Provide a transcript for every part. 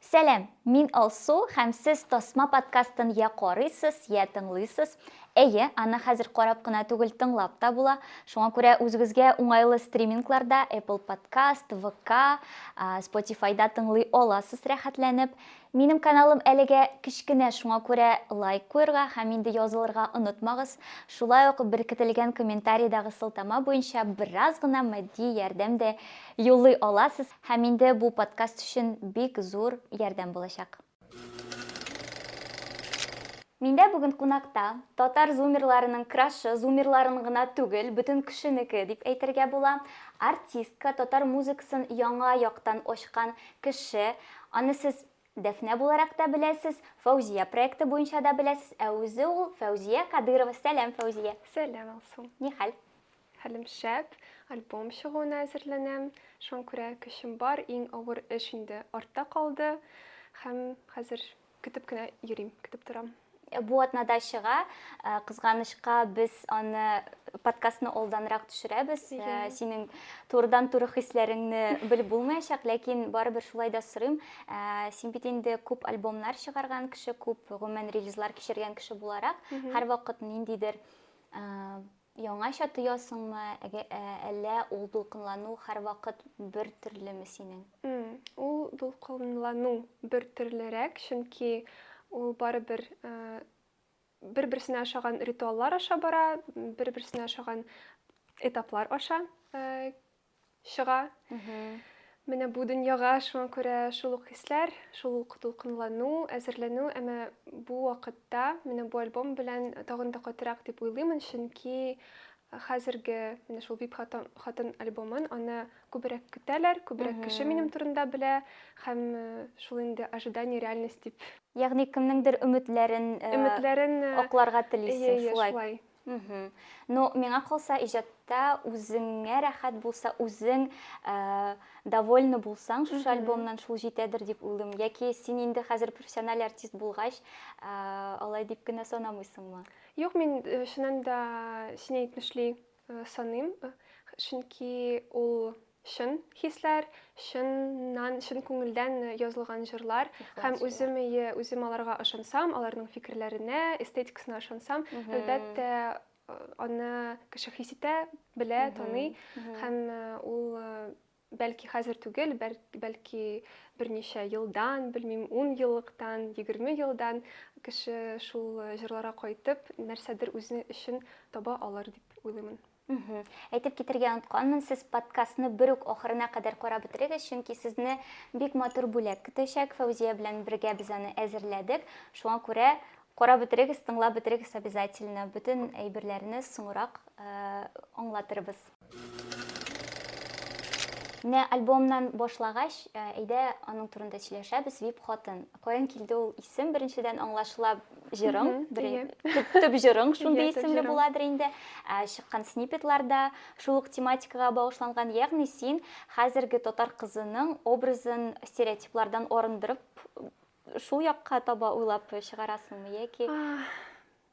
Сәлам, мин Алсу һәм сез Тасма подкастын я карыйсыз, я тыңлыйсыз. Әйе, аны хәзер карап кына түгел, тыңлап та була. Шуңа күрә үзегезгә уңайлы стримингларда Apple Podcast, ВК, Spotify-да тыңлый аласыз рәхәтләнеп. Минем каналым әлегә кечкенә, шуңа күрә лайк куерга һәм инде язылырга онытмагыз. Шулай ук беркетелгән комментариydагы сылтама буенча бераз гына матди ярдәм дә юллый аласыз һәм инде бу подкаст өчен бик зур ярдәм булачак. Миндә бүген кунакта татар зумерларының крашы, зумерларын гына түгел, бөтен кешенеке дип әйтергә була, артистка, татар музыкасын яңа яктан ачкан кеше. Аны сез Дәфнә буларак та беләсез, Фәүзия проекты буенча да беләсез, ә үзе ул Фәүзия Кадырова. Сәлам, Фәүзия! Сәлам, Алсу! Ни хәл? Хәлем шәп, альбом чыгуына әзерләнәм. Шуңа күрә көчем бар, иң авыр эш инде артта калды. Һәм хәзер Көтеп кенә йөрим, көтеп торам. Бу атнада чыга. Э, кызганычка, без аны подкастны алданрак төшерәбез. Э, синең турыдан-туры хисләреңне белеп булмаячак, ләкин барыбер шулай да сорыйм. Э, син бит инде күп альбомнар чыгарган кеше, күп гомумән релизлар кичергән кеше буларак, һәрвакыт ниндидер Яңача тоясыңмы, әллә ул дулкынлану һәрвакыт бер төрлеме синең? Ул дулкынлану бер төрлерәк, чөнки ул барыбер бер-берсенә ошаган ритуаллар аша бара, бер-берсенә ошаган этаплар аша чыга. Менә бу дөньяга шуңа күрә шул ук хисләр, шул ук дулкынлану, әзерләнү, әмма бу вакытта менә бу альбом белән тагын да катырак дип уйлыймын, чөнки хәзерге менә шул вип хатын, хатын альбомын аны күбрәк көтәләр, күбрәк кеше минем турында белә һәм э, шул инде ожидание реальность дип. Ягъни кемнеңдер өметләрен э, өметләрен э, акларга телисең, шулай. Шулай. Мхм. Ну, миңа калса, иҗатта үзеңә рәхәт булса, үзең э, довольны булсаң шушы альбомнан шул җитәдер дип уйлыйм. Яки син инде хәзер профессиональ артист булгач, э, алай дип кенә санамыйсыңмы? Юк, мин э, чыннан да син әйтмешли э, саныйм. Чөнки ул чын хисләр, чыннан, чын күңелдән язылган җырлар һәм үзем ие, үзем аларга ышансам, аларның фикерләренә, эстетикасына ышансам, әлбәттә, аны кеше хис итә, белә, таный һәм ул бәлки хәзер түгел, бәлки берничә елдан, белмим, ун еллыктан, 20 елдан кеше шул җырларга кайтып, нәрсәдер үзе өчен таба алыр дип уйлыймын. Әйтеп китергә онытканмын, сез подкастны бер үк ахырына кадәр карап бетерегез, чөнки сезне бик матур бүләк көтәчәк. Фәүзия белән бергә без аны әзерләдек. Шуңа күрә карап бетерегез, тыңлап бетерегез обязательно. Бөтен әйберләрне соңрак э, аңлатырбыз. Менә альбомнан башлагач, э, әйдә аның турында сөйләшәбез. Вип хатын. Каян килде ул исем? Беренчедән аңлашыла җырың, төп җырың шундый исемле буладыр инде. Ә, чыккан сниппетларда шул ук тематикага багышланган, ягъни син хәзерге татар кызының образын стереотиплардан арындырып шул якка таба уйлап чыгарасыңмы яки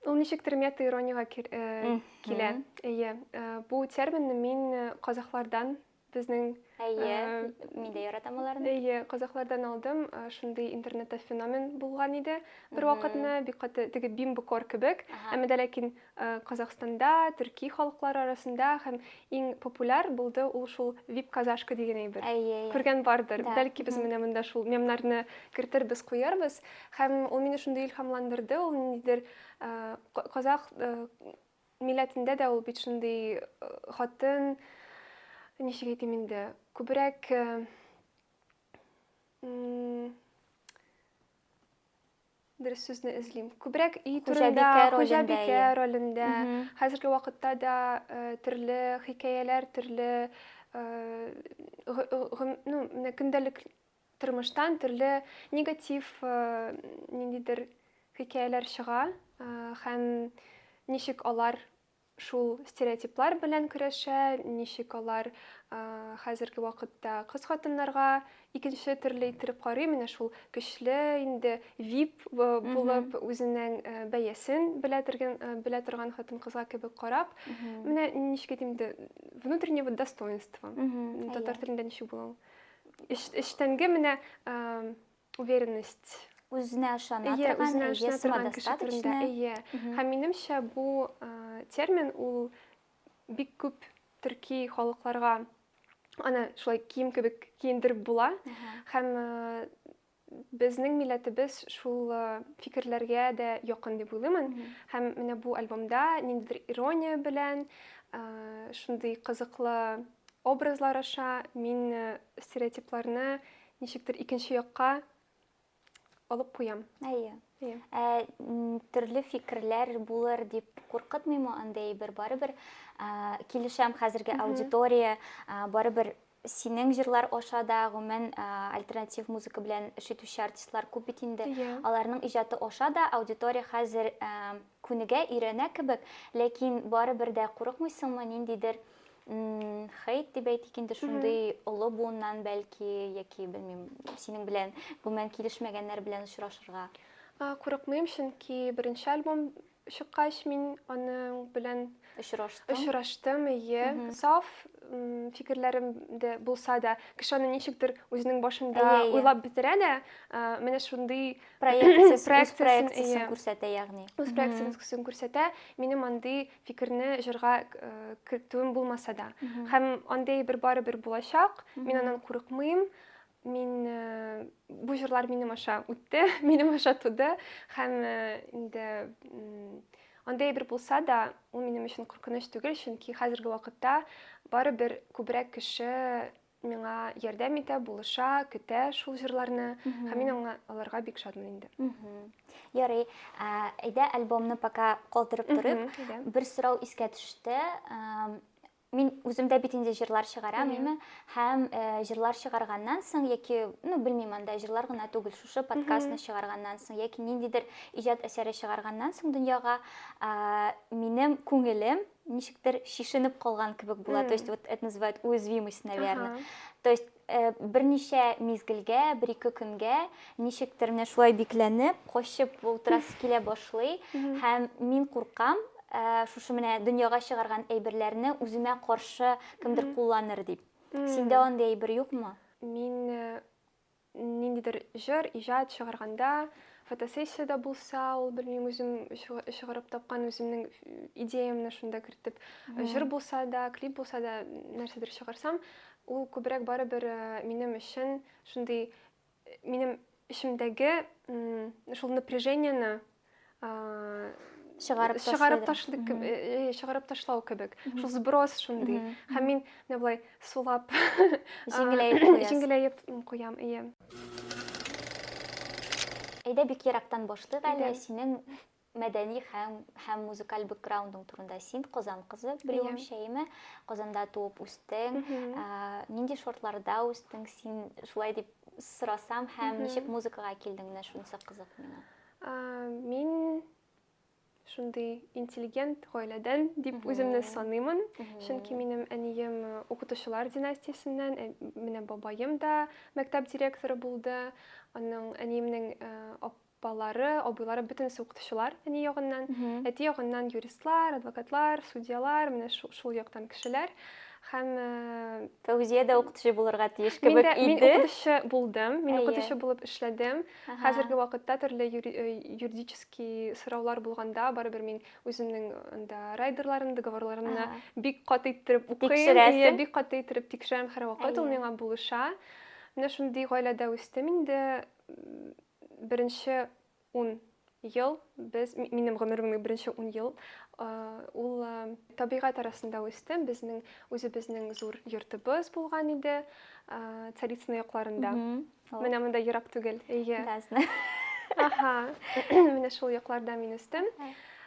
Ул ничектер мета-ирониягә э, килә. Әйе. Э, бу терминны мин э, казахлардан безнең Әйе, мин дә яратам аларны. Әйе, казахлардан алдым. Шундый интернетта феномен булган иде. Бер вакытны бик каты теге бимбо-кор кебек. Әмма дә ләкин Казахстанда, төрки халыклар арасында һәм иң популяр булды ул шул вип-казашка дигән әйбер. Әйе. Күргән бардыр. Бәлки без менә монда шул мемнарны кертербез, куярбыз. Һәм ул мине шундый илһамландырды, ул ниндидер казах милләтендә дә ул бит шундый хатын, ничек әйтим инде, күбрәк дөрес сүзне эзлим. Күбрәк өй турында, хуҗабикә ролендә. Хәзерге вакытта да төрле хикәяләр, төрле ну, менә көндәлек тормыштан төрле негатив ниндидер хикәяләр чыга һәм ничек алар шул стереотиплар белән көрәшә, ничек алар хәзерге вакытта кыз-хатыннарга икенче төрле иттереп карый, менә шул көчле инде вип булып үзенең бәясен белә торган, белә торган хатын-кызга кебек карап, менә ничек әйтим инде, внутреннего достоинства. Татар телендә ничек була ул? Эчтәнге менә. уверенность. Үзенә ышана торган, үзенә ышана торган кеше турында. Әйе. Һәм минемчә, бу термин ул бик күп төрки халыкларга аны шулай кием кебек киендереп була. Һәм безнең милләтебез шул фикерләргә дә якын дип уйлыймын. Һәм менә бу альбомда ниндидер ирония белән шундый кызыклы образлар аша мин стереотипларны ничектер икенче якка алып куям. Әйе. Ә, төрле фикерләр булыр дип куркытмыймы андый әйбер? Барыбер килешәм, хәзерге аудитория барыбер синең җырлар аша да, гомумән, альтернатив музыка белән эш итүче артистлар күп бит инде. Аларның иҗаты аша да аудитория хәзер күнегә, өйрәнә кебек, ләкин барыбер дә курыкмыйсыңмы ниндидер хейт дип әйтик инде, шундый олы буыннан бәлки, яки белмим, синең белән гомумән килешмәгәннәр белән очрашырга? Курыкмыйм, чөнки беренче альбом чыккач мин аның белән очраштым. Очраштым, әйе. Саф фикерләрем дә булса да, кеше аны ничектер үзенең башында уйлап бетерә дә, менә шундый проекциясен күрсәтә, ягъни. Үз проекциясен күрсәтә. Минем андый фикерне җырга кертүем булмаса да. Һәм андый бер барыбер булачак. Мин аннан курыкмыйм. Мин э, бу җырлар минем аша үтте, минем аша туды һәм э, инде андый әйбер булса да, ул минем өчен куркыныч түгел, чөнки хәзерге вакытта барыбер күбрәк кеше миңа ярдәм итә, булыша, көтә шул җырларны һәм мин аңа аларга бик шатмын инде. Ярый, әйдә альбомны пока калдырып торыйк. Бер сорау искә төште. Мин үзем дә бит инде җырлар чыгарам, име? Һәм э, җырлар чыгарганнан соң яки, ну, белмим, анда җырлар гына түгел, шушы подкастны чыгарганнан соң яки ниндидер иҗат әсәре чыгарганнан соң дөньяга, минем күңелем ничектер шешенеп калган кебек була. То есть вот это называют уязвимость, наверное. То есть э, берничә мизгелгә, бер-ике көнгә ничектер менә шулай бикләнеп, качып утырасы килә башлый. Һәм мин куркам, э, шушы менә дөньяга чыгарган әйберләрне үземә каршы кемдер кулланыр дип. Синдә андый әйбер юкмы? Мин э, ниндидер җыр, иҗат чыгарганда, фотосессия дә булса, ул белмим, үзем чыгарып тапкан үземнең идеямне шунда кертеп, җыр булса да, клип булса да, нәрсәдер чыгарсам, ул күбрәк барыбер э, минем өчен шундый э, минем эчемдәге шул напряжениене чыгарып чыгарып ташлый э, чыгарып ташлау кебек шул сброс шундый һәм мин менә болай сулап җиңеләеп куясың җиңеләеп куям ие әйдә бик ерактан башлыйк әле синең мәдәни һәм һәм музыкаль бэкграундың турында син Казан кызы белүемчә име Казанда туып үстең нинди шартларда үстең син шулай дип сорасам һәм ничек музыкага килдең менә шунысы кызык миңа Мин шундый интеллигент гаиләдән дип үземне саныймын. Чөнки минем әнием э, укытучылар династиясеннән, э, менә бабаем да мәктәп директоры булды. Аның әниемнең э, апалары, абыйлары бөтенесе укытучылар әни ягыннан. Әти ягыннан юристлар, адвокатлар, судьялар, менә шул, шул яктан кешеләр. Һәм Фәүзия дә укытучы булырга тиеш кебек иде. Мин укытучы булдым, мин укытучы булып эшләдем. Хәзерге вакытта төрле э, юридический сораулар булганда, барыбер мин үземнең анда райдерларымны, договорларымны бик каты иттереп укыйм. Иә, бик каты иттереп тикшерәм һәрвакыт, ул миңа булыша. Менә шундый гаиләдә үстем инде. Беренче 10 ел без минем гомеремнең беренче 10 ел ул табигать арасында үстем. Безнең үзебезнең зур йортыбыз булган иде Царицыно якларында. Менә монда ерак түгел. Әйе. Да, знаю. Аһа. Менә шул якларда мин үстем.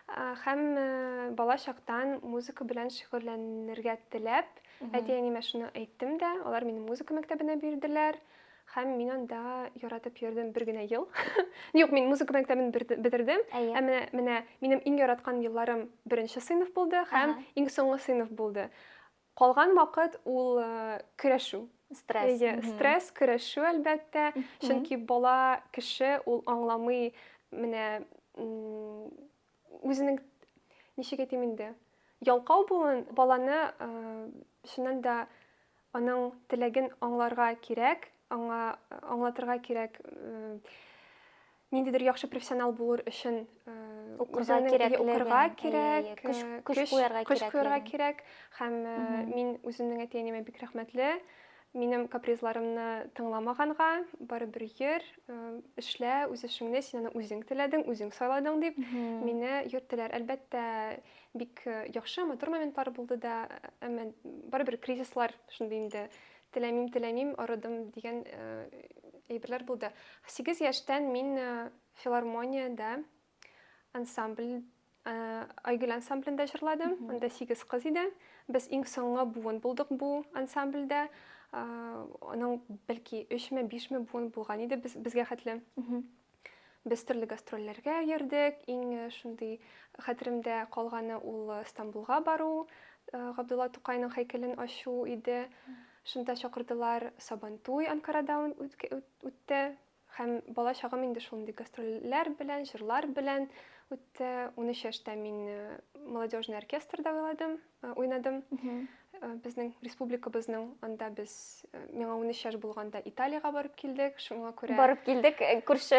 Һәм бала чактан музыка белән шөгыльләнергә теләп, әти-әниемә шуны әйттем дә, алар мине музыка мәктәбенә бирделәр. Һәм мин анда яратып йөрдем бер генә ел. Юк, мин музыка мәктәбен бетердем. Ә менә, менә минем иң яраткан елларым беренче сыйныф булды һәм иң соңгы сыйныф булды. Калган вакыт ул э, көрәшү. Стресс. Әйе, стресс, көрәшү әлбәттә. Чөнки бала кеше ул аңламый менә үзенең ничек әйтим инде, ялкау булуын баланы э, чыннан да аның теләген аңларга кирәк. Аңа аңлатырга кирәк, ниндидер яхшы профессионал булыр өчен укырга кирәк, укырга кирәк, көч куярга кирәк. Көч куярга кирәк. Һәм мин үземнең әти-әниемә бик рәхмәтле. Минем капризларымны тыңламаганга, барыбер йөр, эшлә үз эшеңне, син аны үзең теләдең, үзең сайладың дип мине йөрттеләр. Әлбәттә, бик яхшы, матур моментлар булды да, әмма барыбер кризислар шундый инде теләмим, теләмим, арыдым дигән әйберләр булды. 8 яшьтән мин филармониядә ансамбль Айгөл ансамблендә җырладым. Анда 8 кыз иде. Без иң соңгы буын булдык бу ансамбльдә. Аның бәлки 3-ме, 5-ме буын булган иде без, безгә хәтле. Без төрле гастрольләргә йөрдек. Иң шундый хәтеремдә калганы ул Стамбулга бару, Габдулла Тукайның һәйкәлен ачу иде. Шунда чакырдылар. Сабантуй Анкарада үтте. Һәм бала чагым инде шундый гастрольләр белән, җырлар белән үтте. 13 яшьтә мин молодежный оркестрда уйладым, уйнадым. Безнең республикабызның анда без миңа 13 яшь булганда Италиягә барып килдек, шуңа күрә Барып килдек, күрше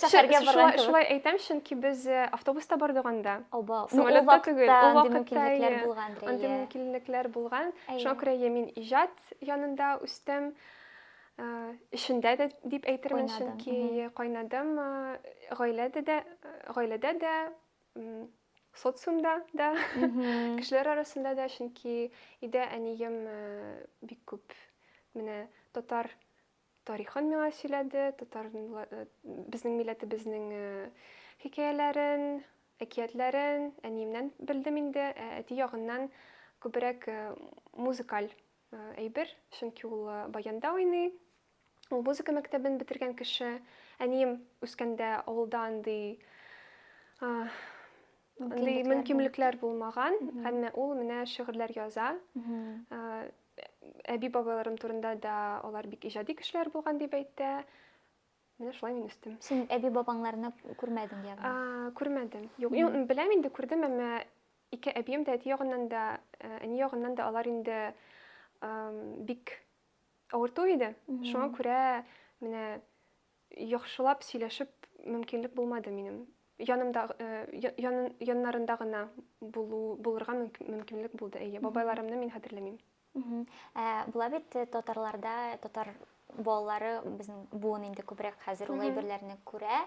шәһәргә барган кебек. Шулай әйтәм, чөнки без автобуста бардык анда. Оба. Самолетта түгел, ул вакытта мөмкинлекләр булган. Андый мөмкинлекләр булган. Шуңа күрә мин иҗат янында үстем. Эчендә дә дип әйтермен, чөнки кайнадым, гаиләдә дә, гаиләдә дә социумда да, кешеләр арасында да, чөнки өйдә әнием бик күп менә татар тарихын миңа сөйләде, татар безнең милләтебезнең хикәяләрен, әкиятләрен әниемнән белдем инде, ә әти ягыннан күбрәк музыкаль әйбер, чөнки ул баянда уйный. Ул музыка мәктәбен бетергән кеше. Әнием үскәндә авылда андый андый мөмкинлекләр булмаган, әмма ул менә шигырьләр яза. Әби бабаларым турында да алар бик иҗади кешеләр булган дип әйтә. Менә шулай мин үстем. Син әби бабаңнарны күрмәдең ягъни? Күрмәдем. Юк, беләм инде, күрдем, әмма ике әбием дә әти ягыннан да, әни ягыннан да алар инде бик авырту иде. Шуңа күрә менә яхшылап сөйләшеп мөмкинлек булмады минем. Янымда, яннарында гына булу, булырга мөмкинлек булды. Әйе, бабайларымны мин хәтерләмим. Ә, була бит э, татарларда татар балалары безнең буын инде күбрәк хәзер ул әйберләрне күрә.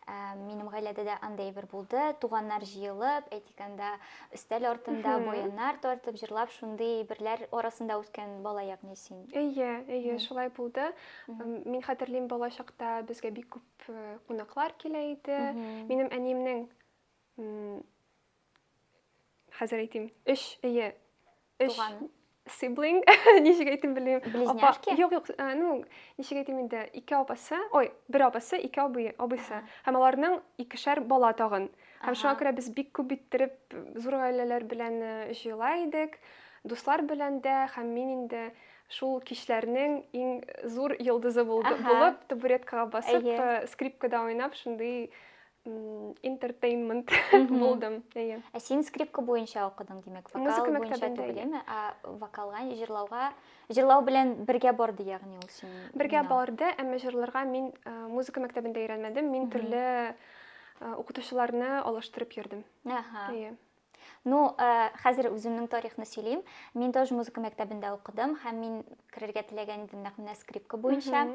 Ә, минем гаиләдә дә андый әйбер булды. Туганнар җыелып, әйтик анда өстәл артында баяннар тартып, җырлап шундый әйберләр арасында үскән бала ягъни син. Әйе, әйе, шулай булды. Мин хәтерлим, бала чакта безгә бик күп э, кунаклар килә иде. Минем әниемнең хәзер әйтим, өч, әйе, өч сиблинг, ничек әйтим белмим. Близняшки? Юк, юк, э, ну, ничек әйтим инде, ике апасы, ой, бер апасы, ике абый, абыйсы. Һәм аларның икешәр бала тагын. Һәм шуңа күрә без бик күп иттереп зур гаиләләр белән э, җыела идек, дуслар белән дә, һәм мин инде шул кичләрнең иң зур йолдызы булды, булып, табуреткага басып, э, скрипкада уйнап, шундый Entertainment булдым, әйе. Ә син скрипка буенча укыдың, димәк, вокал Музыка буенча түгел, әйеме? Ә вокалга, җырлауга, җырлау белән бергә барды, ягъни ул синең. Бергә барды, әмма җырларга мин музыка мәктәбендә өйрәнмәдем, мин төрле укытучыларны алыштырып йөрдем. Ага. Әйе. Ну, э, хәзер үземнең тарихны сөйлим. Мин тоже музыка мәктәбендә укыдым һәм мин керергә теләгән идем нәкъ менә скрипка буенча.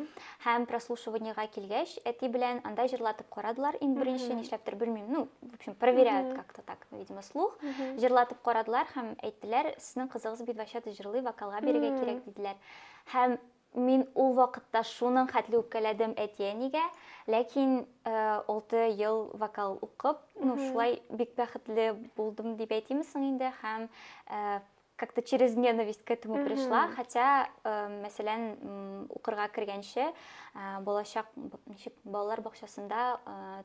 Һәм прослушиваниега килгәч, әти белән анда җырлатып карадылар иң беренче, нишләптер белмим. Ну, в общем, проверяют как-то так, видимо, слух. Җырлатып карадылар һәм әйттеләр, сезнең кызыгыз бит вообще-то җырлый, вокалга бирергә кирәк диделәр. Һәм Мин ул вакытта шуның хәтле үпкәләдем әти-әнигә, ләкин 6 ел вокал укып, ну, шулай бик бәхетле булдым дип әйтимме соң инде, һәм как-то через ненависть к этому пришла, хотя, мәсәлән, укырга кергәнче, балачак, ничек, балалар бакчасында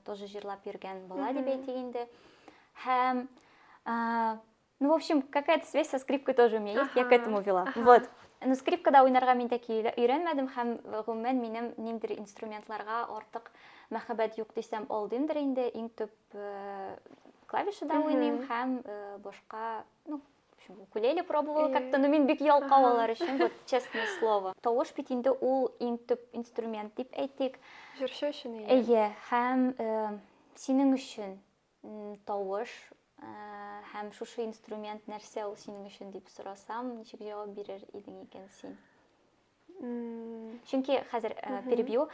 тоже җырлап йөргән бала дип әйтик инде. Һәм Ну, в общем, какая-то связь со скрипкой тоже у меня есть, я к этому вела. Вот. Но скрипкада уйнарга мин тәки өйрәнмәдем һәм гомумән минем ниндидер инструментларга артык мәхәббәт юк дисәм алдыймдыр инде. Иң төп э, клавишада уйныйм һәм э, башка, ну, общем, укулеле пробовала как-то, но мин бик ялкау алар өчен, вот честное слово. Тавыш бит инде ул иң төп инструмент дип әйтик. Җырчы өчен әйе. Әйе, һәм синең өчен тавыш һәм шушы инструмент нәрсә ул синең өчен дип сорасам, ничек җавап бирер идең икән син? Чөнки хәзер перебью,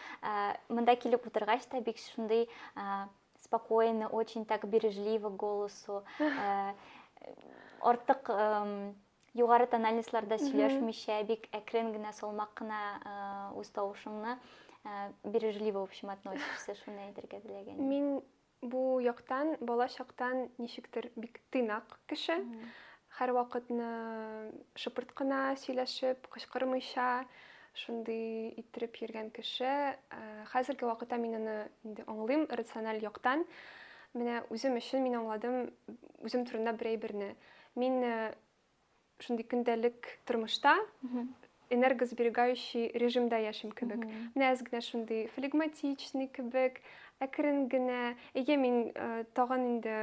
монда килеп утыргач та бик шундый спокойно, очень так бережливо к голосу, артык югары тональностьларда сөйләшмичә, бик әкрен генә, салмак кына үз тавышыңны бережливо, в общем, относишься, шуны әйтергә теләгән. Мин Бу яктан бала чактан ничектер бик тыйнак кеше. Һәрвакытны шыпырт кына сөйләшеп, кычкырмыйча, шундый иттереп йөргән кеше. Хәзерге вакытта мин аны инде аңлыйм рациональ яктан. Менә үзем өчен мин аңладым үзем турында бер әйберне. Мин шундый көндәлек тормышта энергосберегающий режимда яшим кебек. Менә әз генә шундый флегматичный кебек, әкрен генә. Әйе, мин э, тагын инде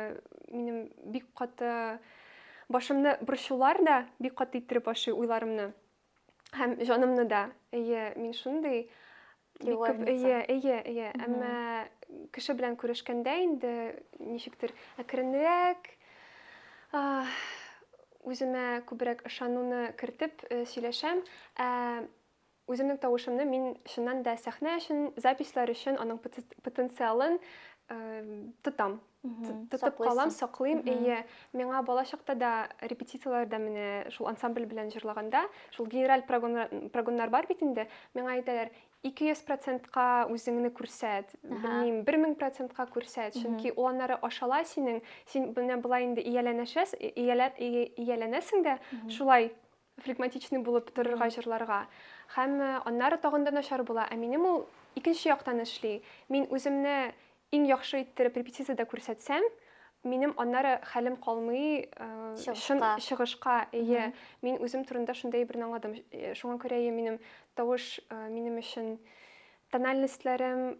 минем бик каты башымны борчулар да бик каты иттереп ашый уйларымны. Һәм җанымны да. Әйе, мин шундый бик күп, әйе, әйе, әйе. Әмма кеше белән күрешкәндә инде ничектер әкренрәк, үземә күбрәк ышануны кертеп э, сөйләшәм. Ә үземнең тавышымны мин чыннан да сәхнә өчен, записьләр өчен аның потенциалын э, тотам. Тотып калам, саклыйм. Әйе, миңа бала чакта да репетицияләрдә менә шул ансамбль белән җырлаганда, шул генераль прогоннар бар бит инде, миңа әйтәләр, 200 процентка үзеңне күрсәт, белмим, 1000 процентка күрсәт, чөнки ул аннары ашала синең, син менә болай инде ияләнәсең дә, шулай флегматичный булып торырга җырларга. Һәм э, аннары тагын да начар була. Ә минем ул икенче яктан эшли. Мин үземне иң яхшы иттереп репетициядә күрсәтсәм, минем аннары хәлем калмый э, чын чыгышка. Әйе, мин үзем турында шундый әйберне аңладым. Э, шуңа күрә әйе, минем тавыш минем өчен тональностьләрем,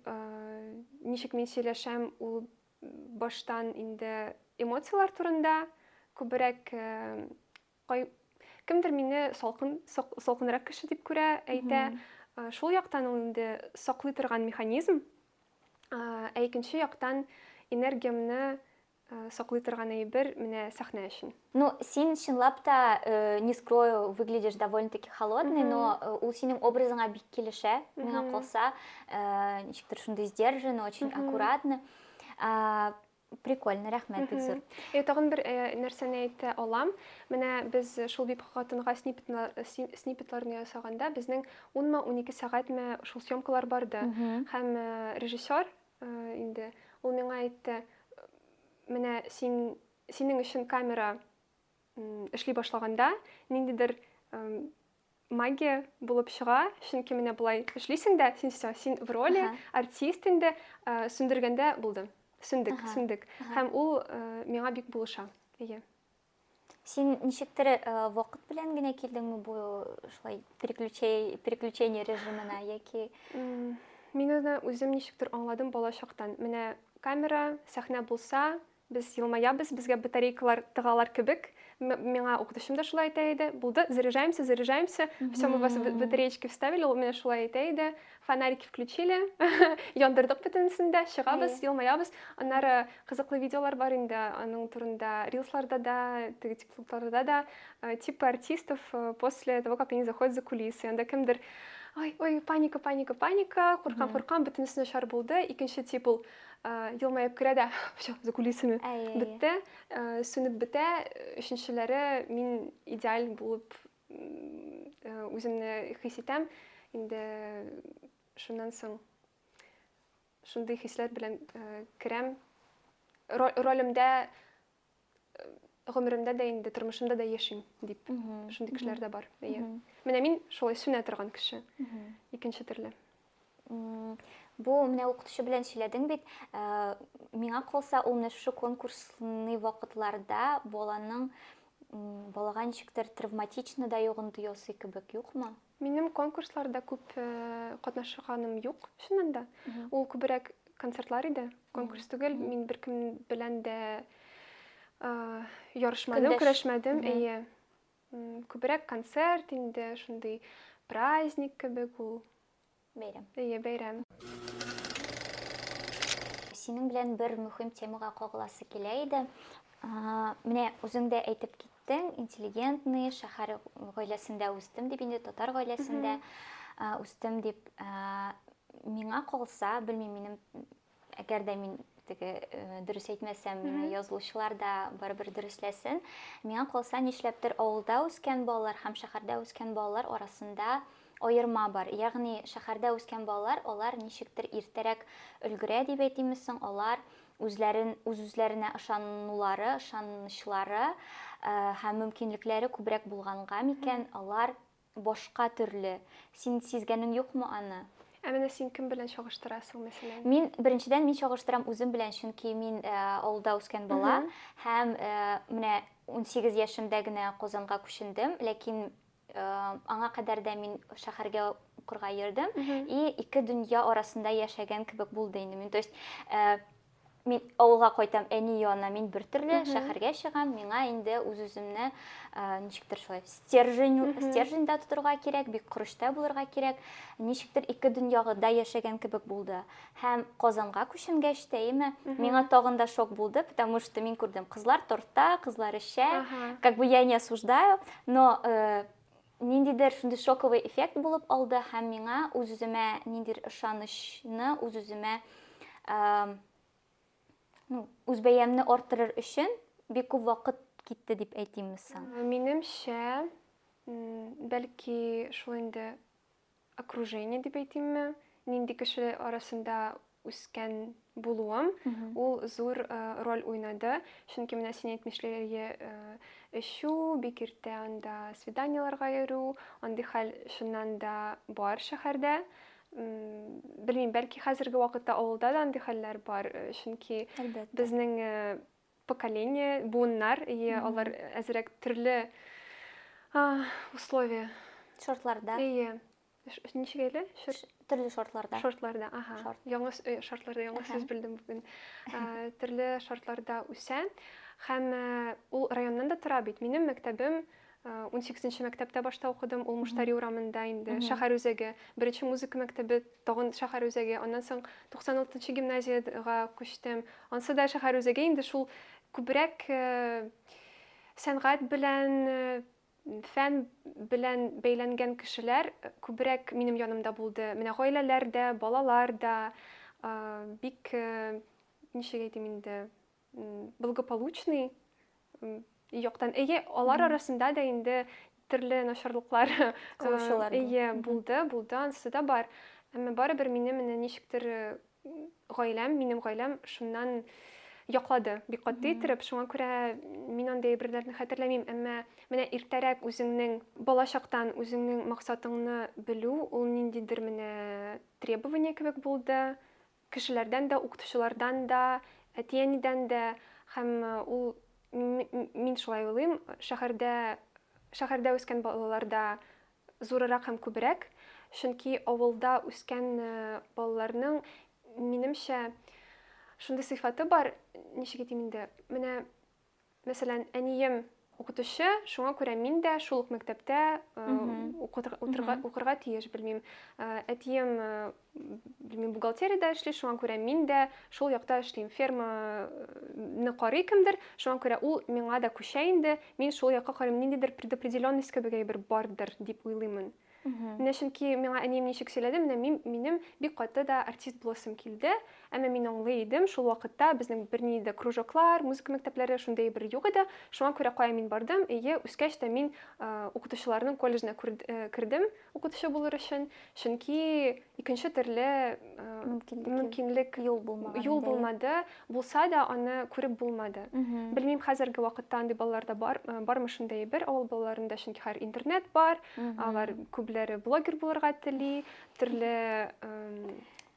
ничек мин сөйләшәм, ул баштан инде эмоцияләр турында күбрәк Кай кемдер мине салкын салкынрак кеше дип күрә, әйтә. Шул яктан ул инде саклый торган механизм. Ә икенче яктан энергиямне саклый торган әйбер менә сәхнә өчен. Ну, син чынлап та, не скрою, выглядишь довольно-таки холодный, но ул синең образыңа бик килешә, миңа калса, ничектер шундый сдержанный, очень аккуратный. Прикольно, рәхмәт, бик зур. Э, тагын бер э, нәрсәне әйтә алам. Менә без шул вип хатынга сниппетларны ясаганда, безнең 10-ме, 12 сәгатьме шул съемкалар барды. Һәм э, режиссер инде ул миңа әйтте, менә син синең өчен камера эшли башлаганда ниндидер магия булып чыга, чөнки менә болай эшлисең дә, син все, син в роли, артист инде, э, сүндергәндә булды. Сүндек, сүндек. Һәм ул э, миңа бик булыша. Әйе. Син ничектер э, вакыт белән генә килдеңме бу шулай переключение режимына яки Мин аны үзем ничектер аңладым бала чактан. Менә камера, сәхнә булса, Без елмаябыз, безгә батарейкалар тыгалар кебек. Миңа укытучым да шулай әйтә иде. Булды, заряжаемся, заряжаемся. Все, мы вас батареечки вставили, ул менә шулай әйтә иде. Фонарики включили, яндырдык бөтенесен дә, чыгабыз, елмаябыз. Аннары кызыклы видеолар бар инде аның турында, рилсларда да, теге тиктокларда да, э, типа артистов э, после того, как они заходят за кулисы. Анда кемдер ой, ой, паника, паника, паника, куркам, куркам, бөтенесе начар булды. Икенче тип ул елмаеп керә дә все за кулисами бетте сүнеп бетә өченчеләре мин идеаль булып үземне хис итәм инде шуннан соң шундый хисләр белән керәм ролемдә гомеремдә дә инде тормышымда да яшим дип шундый кешеләр дә бар әйе менә мин шулай сүнә торган кеше икенче төрле бу менә укытучы белән сөйләдең бит э, миңа калса ул менә шушы конкурсный вакытларда баланың балага ничектер травматично да йогынты ясый кебек юкмы Минем конкурсларда күп э, катнашганым юк, чыннан да. Ул күбрәк концертлар иде, конкурс түгел. Мин беркем белән дә э, ярышмадым, көрәшмәдем. Әйе. Күбрәк концерт инде, шундый праздник кебек ул. Бәйрәм. Әйе, бәйрәм. Синең белән бер мөһим темага кагыласы килә иде. Менә үзең дә әйтеп киттең, интеллигентный шәһәр гаиләсендә үстем дип инде, татар гаиләсендә үстем дип. Миңа калса, белмим, минем Әгәр дә мин теге э, дөрес әйтмәсәм, мине язылучылар да барыбер дөресләсен. Миңа калса, нишләптер авылда үскән балалар һәм шәһәрдә үскән балалар арасында аерма бар. Ягъни шәһәрдә үскән балалар, алар ничектер иртәрәк өлгерә дип әйтимме соң, алар үзләрен үз-үзләренә ышанулары, ышанычлары э, һәм мөмкинлекләре күбрәк булганга микән, алар башка төрле. Син сизгәнең юкмы аны? Ә менә син кем белән чагыштырасың, мәсәлән? Мин, беренчедән, мин чагыштырам үзем белән, чөнки мин э, авылда үскән бала һәм э, менә 18 яшемдә генә Казанга күчендем, ләкин э, аңа кадәр дә мин шәһәргә укырга йөрдем и ике дөнья арасында яшәгән кебек булды инде мин. То есть Мин авылга кайтам, әни янына мин бер төрле, шәһәргә чыгам, миңа инде үз-үземне ничектер шулай стержень, стерженьда тотырга кирәк, бик корычта булырга кирәк. Ничектер ике дөньяда яшәгән кебек булды. Һәм Казанга күченгәч тә, әйеме, миңа тагын да шок булды, потому что мин күрдем, кызлар тортта, кызлар эчә, как бы я не осуждаю, но э, ниндидер шундый шоковый эффект булып алды һәм миңа үз-үземә ниндидер ышанычны, үз-үземә ну, үз бәямне арттырыр өчен бик күп вакыт китте дип әйтимме соң? Минемчә, бәлки шул инде окружение дип әйтимме, нинди кеше арасында үскән булуым, ул зур роль уйнады. Чөнки менә син әйтмешләй, эчү, бик иртә анда свиданиеләргә йөрү, андый хәл чыннан да бар шәһәрдә. Белмим, бәлки хәзерге вакытта авылда да андый хәлләр бар, чөнки безнең поколение, буыннар, и алар әзрәк төрле условия. Шартларда. Әйе. Ничек әле? Төрле шартларда. Шартларда, ага. Шарт. Яңа э, шартларда яңа сүз белдем бүген. Төрле шартларда үсә. Һәм э, ул районнан да тора бит. Минем мәктәбем 18 нче мәктәптә башта укыдым, ул Муштари урамында инде, шәһәр үзәге. Беренче музыка мәктәбе тагын шәһәр үзәге, аннан соң 96 нчы гимназиягә күчтем. Ансы да шәһәр үзәге инде шул күбрәк э, сәнгать белән, э, фән белән бәйләнгән кешеләр э, күбрәк минем янымда булды. Менә гаиләләр дә, балалар да бик, ничек әйтим инде, благополучный яктан. Әйе, алар арасында да инде төрле начарлыклар кылучылар әйе, булды, булды, анысы да бар. Әмма барыбер мине менә ничектер гаиләм, минем гаиләм шуннан яклады бик каты иттереп. Шуңа күрә мин андый әйберләрне хәтерләмим. Әмма менә иртәрәк үзеңнең балачактан үзеңнең максатыңны белү, ул ниндидер менә требование кебек булды. Кешеләрдән дә, укытучылардан да, әти-әнидән дә һәм ул, мин шулай уйлыйм, шәһәрдә шәһәрдә үскән балаларда зурырак һәм күбрәк, чөнки авылда үскән балаларның, минемчә, шундый сыйфаты бар, ничек әйтим инде, менә Мәсәлән, әнием укытучы, шуңа күрә мин дә шул ук мәктәптә укырга тиеш, белмим. Әтием, белмим, бухгалтериядә эшли, шуңа күрә мин дә шул якта эшлим. Ферманы карый кемдер, шуңа күрә ул миңа да күчә инде, мин шул якка карыйм. Ниндидер предопределенность кебек әйбер бардыр дип уйлыймын. Менә чөнки миңа әнием ничек сөйләде, менә мин, минем бик каты да артист буласым килде, әмма мин аңлый идем, шул вакытта безнең бернинди дә кружоклар, музыка мәктәпләре шундый әйбер юк иде. Шуңа күрә кая мин бардым, әйе, үскәч тә мин укытучыларның колледжына кердем укытучы булыр өчен, чөнки икенче төрле мөмкинлек, юл булмаган юл булмады, булса да аны күреп булмады. Белмим, хәзерге вакытта андый балаларда бар, бармы шундый әйбер авыл балаларында, чөнки хәзер интернет бар, алар күпләре блогер булырга тели, төрле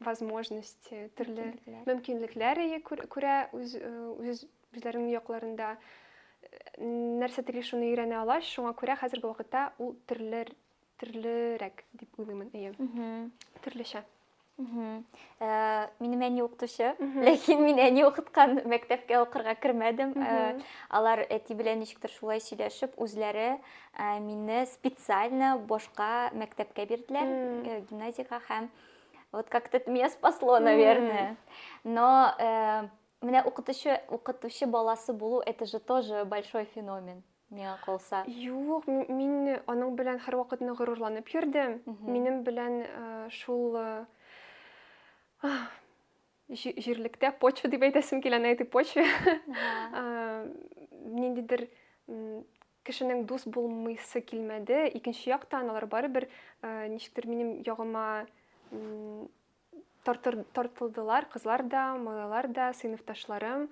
возможности, төрле мөмкинлекләр күрә үз үз үзләренең якларында нәрсә тели шуны өйрәнә ала, шуңа күрә хәзерге вакытта ул төрле төрлерәк дип уйлыймын, әйе. Төрлечә. Э, минем әни укытучы, ләкин мин әни укыткан мәктәпкә укырга кермәдем. Э, алар әти белән ничектер шулай сөйләшеп, үзләре э, мине специально башка мәктәпкә бирделәр, гимназиягә һәм вот как-то это меня спасло, наверное. Но менә укытучы, укытучы баласы булу это же тоже большой феномен. Миңа калса. Юк, мин аның белән һәрвакытны горурланып йөрдем. Минем белән шул җирлектә, почва дип әйтәсем килә, на этой почве. Ниндидер кешенең дус булмыйсы килмәде. Икенче яктан, алар барыбер ничектер минем ягыма тартыр, тартылдылар, кызлар да, малайлар да, сыйныфташларым.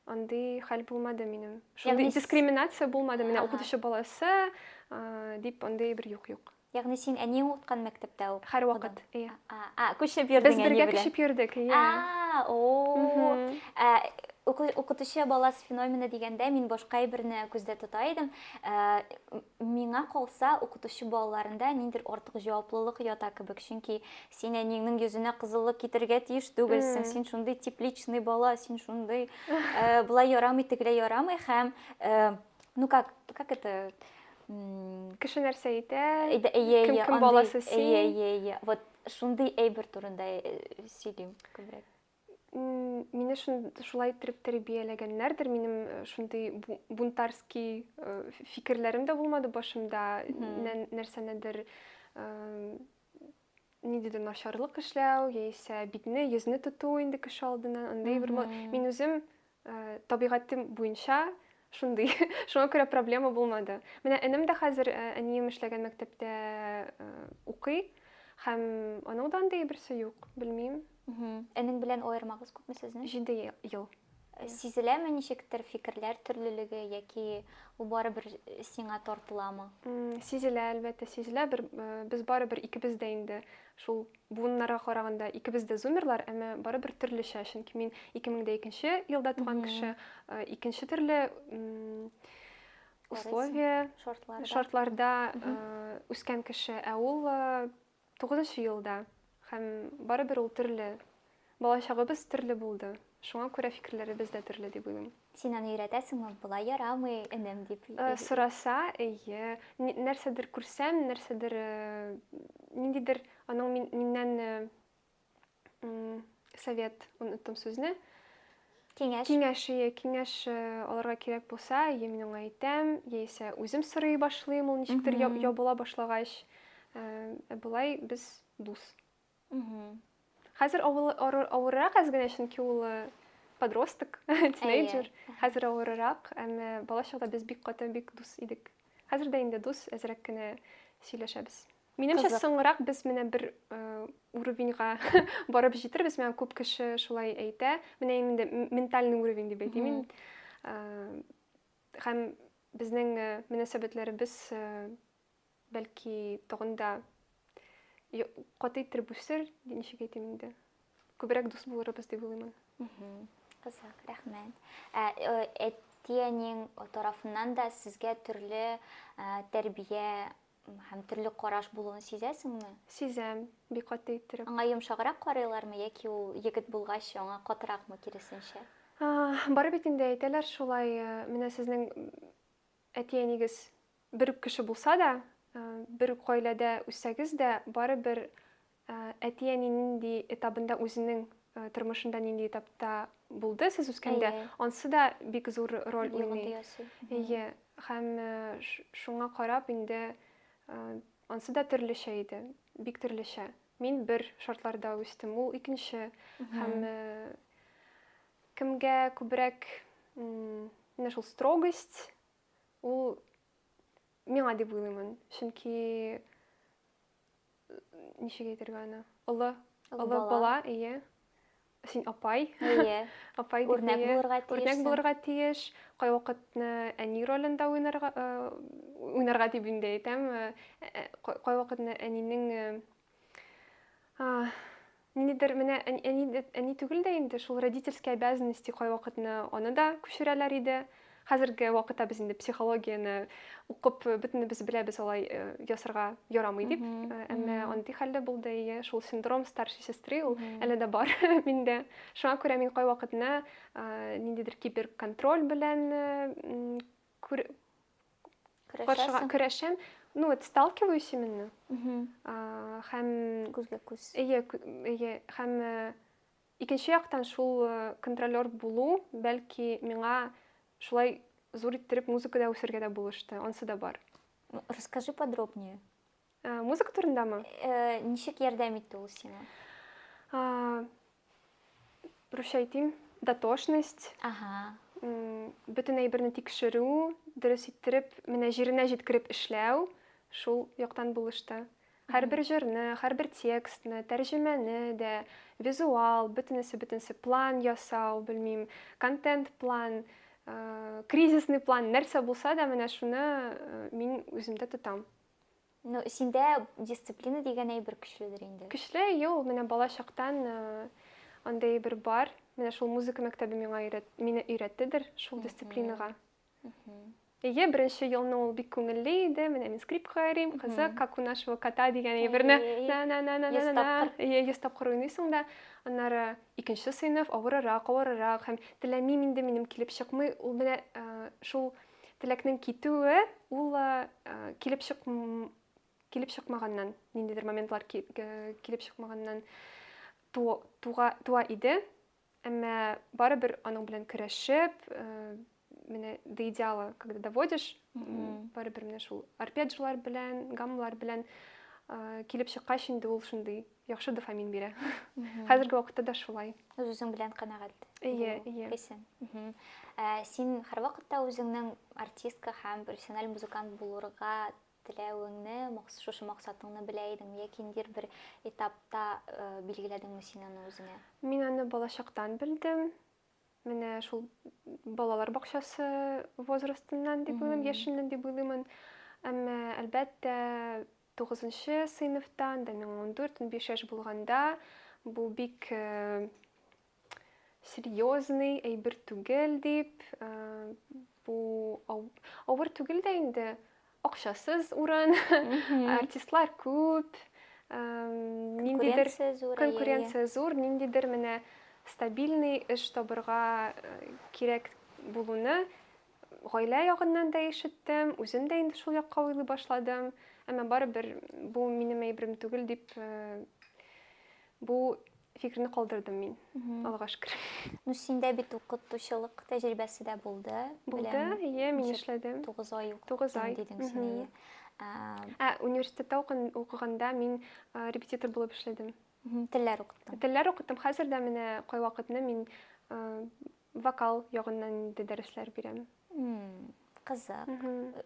Андый хәл булмады минем. Шундый дискриминация булмады. Менә укытучы баласы дип андый бер юк юк. Ягъни син әниең укыткан мәктәптә укыдың? Һәрвакыт, иә. А, күчеп йөрдең Без бергә күчеп йөрдек, иә. А, о. Укытучы баласы феномены дигәндә мин башка әйберне күздә тота идем. Миңа калса, укытучы балаларында ниндидер артык җаваплылык ята кебек, чөнки син әниеңнең йөзенә кызыллык китерергә тиеш түгелсең, син шундый тепличный бала, син шундый, э, болай ярамый, тегеләй ярамый һәм, э, ну как, как это, Кеше нәрсә әйтә, кем кем баласы син. Әйе, әйе, әйе. Вот шундый әйбер турында э, сөйлим күбрәк. Мине шулай иттереп тәрбияләгәннәрдер, минем э, шундый бунтарский э, фикерләрем дә булмады башымда, нәрсәнедер э, ниндидер начарлык эшләү, яисә битне, йөзне тоту инде кеше алдыннан, андый бер мин үзем табигатем буенча шундый, шуңа күрә проблема булмады. Менә энем дә хәзер әнием эшләгән мәктәптә укый, һәм аның да андый берсе юк, белмим. Энең белән аермагыз күпме сезнең? 7 ел. Сизеләме ничектер фикерләр төрлелеге яки ул барыбер сиңа тартыламы? Сизелә, әлбәттә, сизелә. Бер, без барыбер икебез дә инде шул буыннарга караганда икебез дә зумерлар, әмма барыбер төрлечә, чөнки мин 2002 елда туган кеше, икенче төрле условия, шартларда үскән кеше, ә ул Тугызынчы елда. Һәм барыбер ул төрле. Балачагыбыз төрле булды. Шуңа күрә фикерләребез дә төрле дип уйлыйм. Син аны өйрәтәсеңме, болай ярамый, энем, дип? Сораса, әйе. Нәрсәдер күрсәм, нәрсәдер, ниндидер аның миннән совет, оныттым сүзне. Киңәш. Киңәш, иә, киңәш э, алырга кирәк булса, я мин аңа әйтәм, яисә үзем сорый башлыйм, ул ничектер ябыла башлагач. Э, ә болай без дус. Хәзер авыррак әз генә, чөнки ул э, подросток, тинейджер. Хәзер авыррак, әмма бала чакта без бик каты, бик дус идек. Хәзер дә инде дус, әзрәк кенә сөйләшәбез. Минемчә, Кызык. соңрак без менә бер уровеньга барып җитербез. Миңа күп кеше шулай әйтә. Менә инде ментальный уровень дип әйтим мин. Һәм безнең мөнәсәбәтләребез бәлки тагын да каты иттереп үсер, ничек әйтим инде. Күбрәк дус булырбыз дип уйлыйм. Кызык, рәхмәт. Әти-әниең тарафыннан да сезгә төрле тәрбия Һәм төрле караш булуын сизәсеңме? Сизәм, бик каты иттереп. Аңа йомшаграк карыйлармы яки ул егет булгач, аңа катыракмы, киресенчә? Бары бит инде әйтәләр шулай, менә сезнең әти-әнигез бер үк кеше булса да, бер үк гаиләдә үссәгез дә, барыбер әти-әни нинди этабында үзенең тормышында нинди этапта булды сез үскәндә, ансы да бик зур роль уйный. Әйе, һәм шуңа карап инде ансы да төрлечә иде, бик төрлечә. Мин бер шартларда үстем, ул икенче. Һәм кемгә күбрәк менә шул строгость, ул миңа дип уйлыймын. Чөнки ничек әйтергә аны? Олы, олы бала, әйе. Син апай. Әйе. Апай дип, Үрнәк булырга тиеш. Үрнәк булырга тиеш. Кайвакытны әни ролендә уйнарга, уйнарга дип инде әйтәм. Кайвакытны әнинең ниндидер менә әни, әни түгел дә инде, шул родительские обязанности кайвакытны аны да күчерәләр иде. Хәзерге вакытта без инде психологияне укып, бөтенебез беләбез, алай ясарга ярамый дип. Әмма андый хәлдә булды, әйе, шул синдром старшей сестры ул әле дә бар миндә. Шуңа күрә мин кайвакытны ниндидер киберконтроль белән каршыга көрәшәм. Ну, вот сталкиваюсь именно. Һәм күзгә күз. Әйе, әйе, һәм Икенче яктан, шул контролер булу, бәлки, миңа шулай зур иттереп музыкада үсергә дә булышты, ансы да бар. Расскажи подробнее. Музыка турындамы? Ничек ярдәм итте ул сиңа? Русча әйтим, дотошность. Ага. Бөтен әйберне тикшерү, дөрес иттереп, менә җиренә җиткереп эшләү, шул яктан булышты. Һәрбер җырны, һәрбер текстны, тәрҗемәне дә, визуал, бөтенесе-бөтенесе, план ясау, белмим, контент-план, кризисный план, нәрсә булса да, менә шуны мин үземдә тотам. Ну, синдә дисциплина дигән әйбер көчледер инде. Көчле, әйе, ул менә бала чактан андый әйбер бар. Менә шул музыка мәктәбе миңа өйрәт, мине өйрәттедер шул дисциплинага. Әйе, беренче елны ул бик күңелле иде. Менә мин скрипкага йөрим, кызык, как у нашего кота дигән әйберне. На на на на на на. Әйе, 100 тапкыр уйныйсың да. Аннары икенче сыйныф авырырак, авырырак һәм теләмим инде, минем килеп чыкмый. Ул менә шул теләкнең китүе, ул килеп чык килеп чыкмаганнан, ниндидер моментлар килеп чыкмаганнан туа туа иде. Әмма барыбер аның белән көрәшеп, менә до идеала, когда доводишь, барыбер менә шул арпеджиолар белән, гаммалар белән килеп чыккач инде ул шундый яхшы дофамин бирә. Хәзерге вакытта да шулай. Үз-үзең белән канәгать. Әйе, әйе. Хисен. Син һәрвакытта үзеңнең артистка һәм профессиональ музыкант булырга Теләвеңне, шушы максатыңны белә идеңме яки ниндидер бер этапта билгеләдеңме син аны үзеңә? Мин аны балачактан белдем. Менә шул балалар бакчасы возрастыннан дип уйлыйм, яшеннән дип уйлыймын. Әмма, әлбәттә, тугызынчы сыйныфта, анда миңа 14-15 яшь булганда, бу бик серьезный әйбер түгел дип, бу авыр түгел дә инде, акчасыз урын, артистлар күп, ниндидер конкуренция зур, ниндидер менә стабильный эш табырга кирәк булуны гаилә ягыннан да ишеттем, үзем дә инде шул якка уйлый башладым. Әмма барыбер бу минем әйберем түгел дип, бу фикерне калдырдым мин, Аллага шөкер. Ну, синдә бит укытучылык тәҗрибәсе дә булды. Булды, әйе, мин эшләдем. 9 ай укыттым 9 ай дидең син, әйе. Ә университетта укыганда мин репетитор булып эшләдем. Телләр укыттың. Телләр укыттым. Хәзер дә менә кайвакытны мин вокал ягыннан инде дәресләр бирәм. Кызык.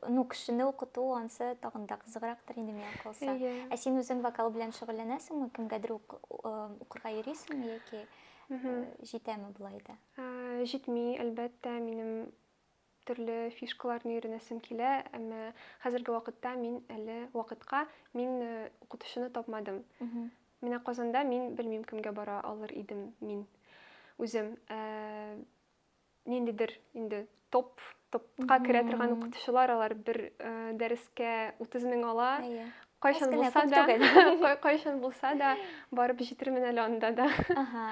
Ну, кешене укыту ансы тагын да кызыграктыр инде миңа калса. Ә син үзең вокал белән шөгыльләнәсеңме? Кемгәдер укырга йөрисеңме яки җитәме болай да? Җитми, әлбәттә, минем төрле фишкаларны өйрәнәсем килә, әмма хәзерге вакытта мин әле вакытка мин укытучыны тапмадым. Менә Казанда мин белмим кемгә бара алыр идем мин үзем. Ә, ниндидер инде топ, топка керә торган укытучылар, алар бер э, дәрескә 30 мең ала. Кайчан булса да, кайчан булса да барып җитермен әле анда да. Ага.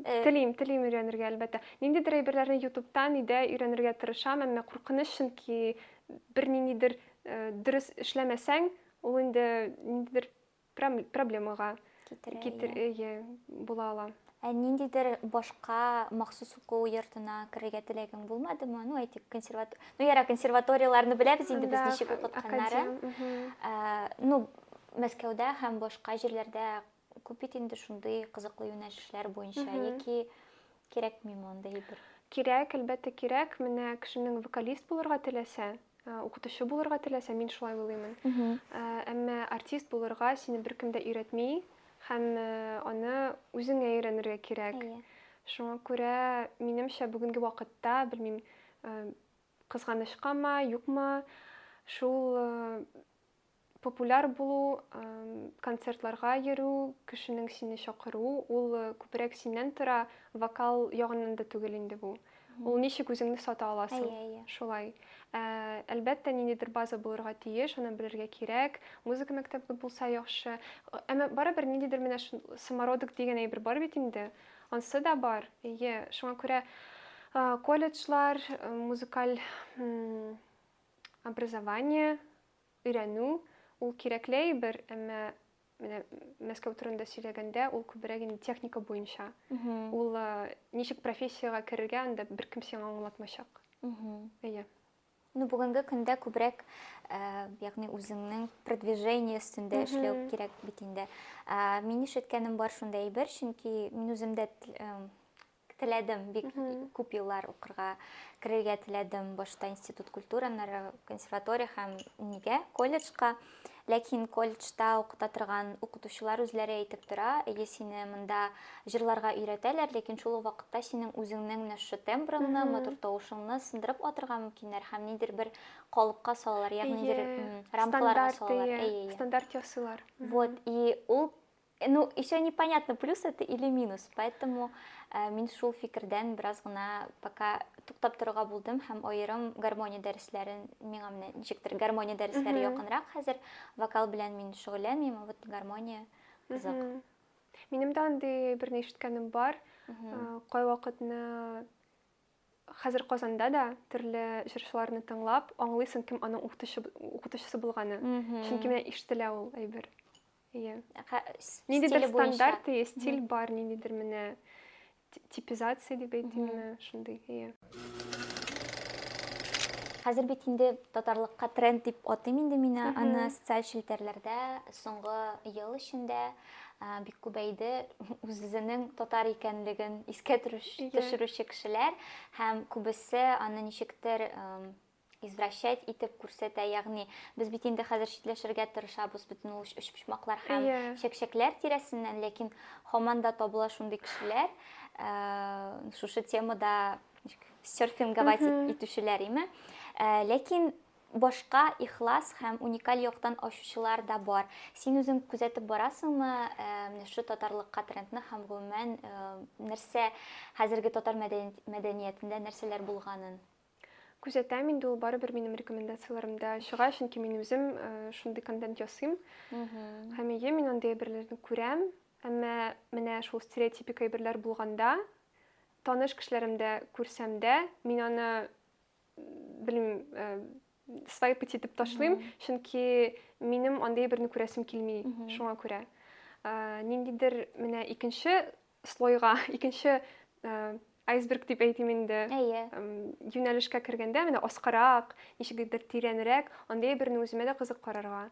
Э, телим, телим өйрәнергә, әлбәттә. Ниндидер әйберләрне YouTube'тан өйдә өйрәнергә тырышам, әмма куркыныч, чөнки бер ниндидер э, дөрес эшләмәсәң, ул инде ниндидер проблемага китерә, китер, әйе, була ала. Ә ниндидер башка махсус уку йортына керергә теләгең булмадымы? Ну, әйтик, консерват... Ну, яра, консерваторияләрне беләбез инде без ничек укытканнарын. Ә, ну, Мәскәүдә һәм башка җирләрдә күп бит инде шундый кызыклы юнәлешләр буенча яки кирәкмиме андый әйбер? Кирәк, әлбәттә, кирәк. Менә кешенең вокалист булырга теләсә, укытучы булырга теләсә, мин шулай уйлыймын. Әмма артист булырга сине беркем дә өйрәтми һәм аны үзеңә өйрәнергә кирәк. Шуңа күрә, минемчә, бүгенге вакытта, белмим, кызганычкамы, юкмы, шул популяр булу, концертларга йөрү, кешенең сине чакыруы, ул күбрәк синнән тора, вокал ягыннан да түгел инде бу. Ул ничек үзеңне сата аласың. Шулай. Ә, әлбәттә, ниндидер база булырга тиеш, аны белергә кирәк. Музыка мәктәбе булса яхшы. Әмма барыбер ниндидер менә самородок дигән әйбер бар бит инде. Ансы да бар. Әйе, шуңа күрә колледжлар, музыкаль образование, өйрәнү ул кирәкле әйбер, әмма менә Мәскәү турында сөйләгәндә, ул күбрәк инде техника буенча. Ул ничек профессиягә керергә, анда беркем сиңа аңлатмачак. Әйе. Ну, бүгенге көндә күбрәк, ягъни үзеңнең продвижение өстендә эшләү кирәк бит инде. Мин ишеткәнем бар шундый әйбер, чөнки мин үзем дә теләдем, бик күп еллар укырга керергә теләдем. Башта институт культуры, аннары консерватория һәм нигә колледжка. Ләкин колледжта укыта торган укытучылар үзләре әйтеп тора, әйе, сине монда җырларга өйрәтәләр, ләкин шул ук вакытта синең үзеңнең менә шушы тембрыңны, матур тавышыңны сындырып атырга мөмкиннәр һәм нидер бер калыпка салалар, ягъни ниндидер рамкаларга салалар. Әйе, стандарт ясыйлар. Вот, и ул Ну, еще непонятно, плюс это или минус, поэтому мин шул фикердән бераз гына пока туктап торырга булдым һәм аерым гармония дәресләрен миңа менә ничектер гармония дәресләре якынрак хәзер. Вокал белән мин шөгыльләнмим, а вот гармония кызык. Минем дә андый берне ишеткәнем бар. Кайвакытны хәзер Казанда да төрле җырчыларны тыңлап, аңлыйсың, кем аның укытучысы булганы. Чөнки менә ишетелә ул әйбер. Иә. Ниндидер стандарт, иә, стиль бар, ниндидер менә типизация дип әйтимме, шундый, иә. Хәзер бит инде татарлыкка тренд дип атыйм инде мин аны социаль челтәрләрдә соңгы ел эчендә бик күбәйде үзенең татар икәнлеген искә төшерүче кешеләр һәм күбесе аны ничектер извращать итеп күрсәтә, ягъни без бит инде хәзер читләшергә тырышабыз бөтен ул өчпочмаклар һәм чәкчәкләр тирәсеннән, ләкин һаман да табыла шундый кешеләр, шушы темада серфинговать итүчеләр име. Ләкин башка ихлас һәм уникаль яктан ачучылар да бар. Син үзең күзәтеп барасыңмы, менә шушы татарлыкка трендны һәм гомумән нәрсә хәзерге татар мәдәниятендә нәрсәләр булганын? Күзәтәм инде, ул барыбер минем рекомендацияләремдә чыга, чөнки мин үзем шундый контент ясыйм. Һәм әйе, мин андый әйберләрне күрәм, әмма менә шул стереотипик әйберләр булганда, таныш кешеләремдә күрсәм дә, мин аны белмим, свайпать итеп ташлыйм, чөнки минем андый әйберне күрәсем килми, шуңа күрә. Ниндидер менә икенче слойга, икенче айсберг дип әйтим инде. Әйе. Юнәлешкә кергәндә, менә аскарак, ничектер тирәнрәк, андый әйберне үземә дә кызык карарга.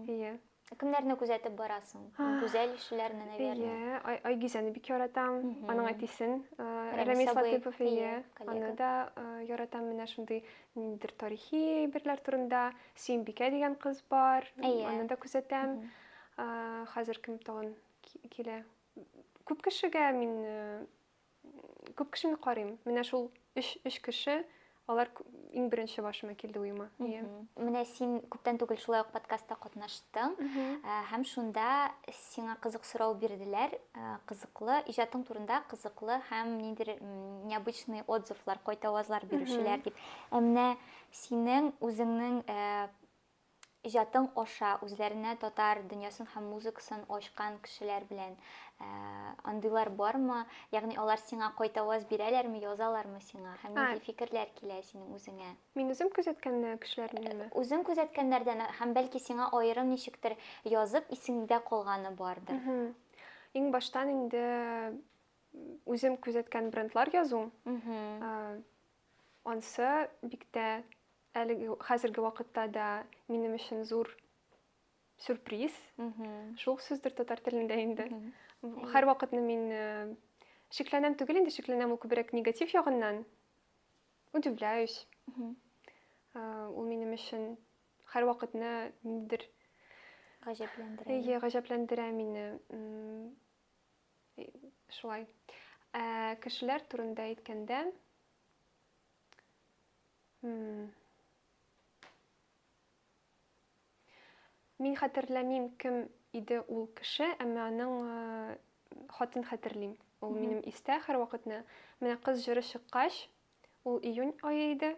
Әйе. Кемнәрне күзәтеп барасың? Гүзәл ишеләрне, наверное. Әйе, Айгизәне бик яратам. Аның әтисен, Рәмис Латыпов, әйе. Аны да яратам менә шундый ниндидер тарихи әйберләр турында. Сөембикә дигән кыз бар, аны да күзәтәм. Хәзер кем тагын килә? Күп кешегә мин күп кешене карыйм. Менә шул өч, өч кеше, алар иң беренче башыма килде уема. Иә. Менә син күптән түгел шулай ук подкастта катнаштың. Һәм шунда сиңа кызык сорау бирделәр. Кызыклы, иҗатың турында кызыклы һәм ниндидер необычный отзывлар, кайтавазлар бирүчеләр дип. Ә менә синең үзеңнең иҗатың аша үзләренә татар дөньясын һәм музыкасын ачкан кешеләр белән андыйлар бармы? Ягъни алар сиңа кайтаваз бирәләрме, язалармы сиңа? Һәм нинди фикерләр килә синең үзеңә? Мин үзем күзәткән кешеләрнеме? Үзең күзәткәннәрдән һәм бәлки сиңа аерым ничектер язып исеңдә калганы бардыр. Иң баштан инде үзем күзәткән брендлар язу. Ансы бик тә әлеге хәзерге вакытта да минем өчен зур сюрприз. Шул сүздер татар телендә инде. Һәр вакытны мин э, шикләнәм түгел инде, шикләнәм ул күбрәк негатив ягыннан. Удивляюсь. Э, ул минем өчен һәр вакытны ниндидер гаҗәпләндерә. Әйе, гаҗәпләндерә мине. Шулай. Ә кешеләр турында әйткәндә, Мин хәтерләмим, кем иде ул кеше, әмма аның хатын хәтерлим. Ул минем истә һәрвакытны. Менә кыз җыры чыккач, Ул июнь ае иде.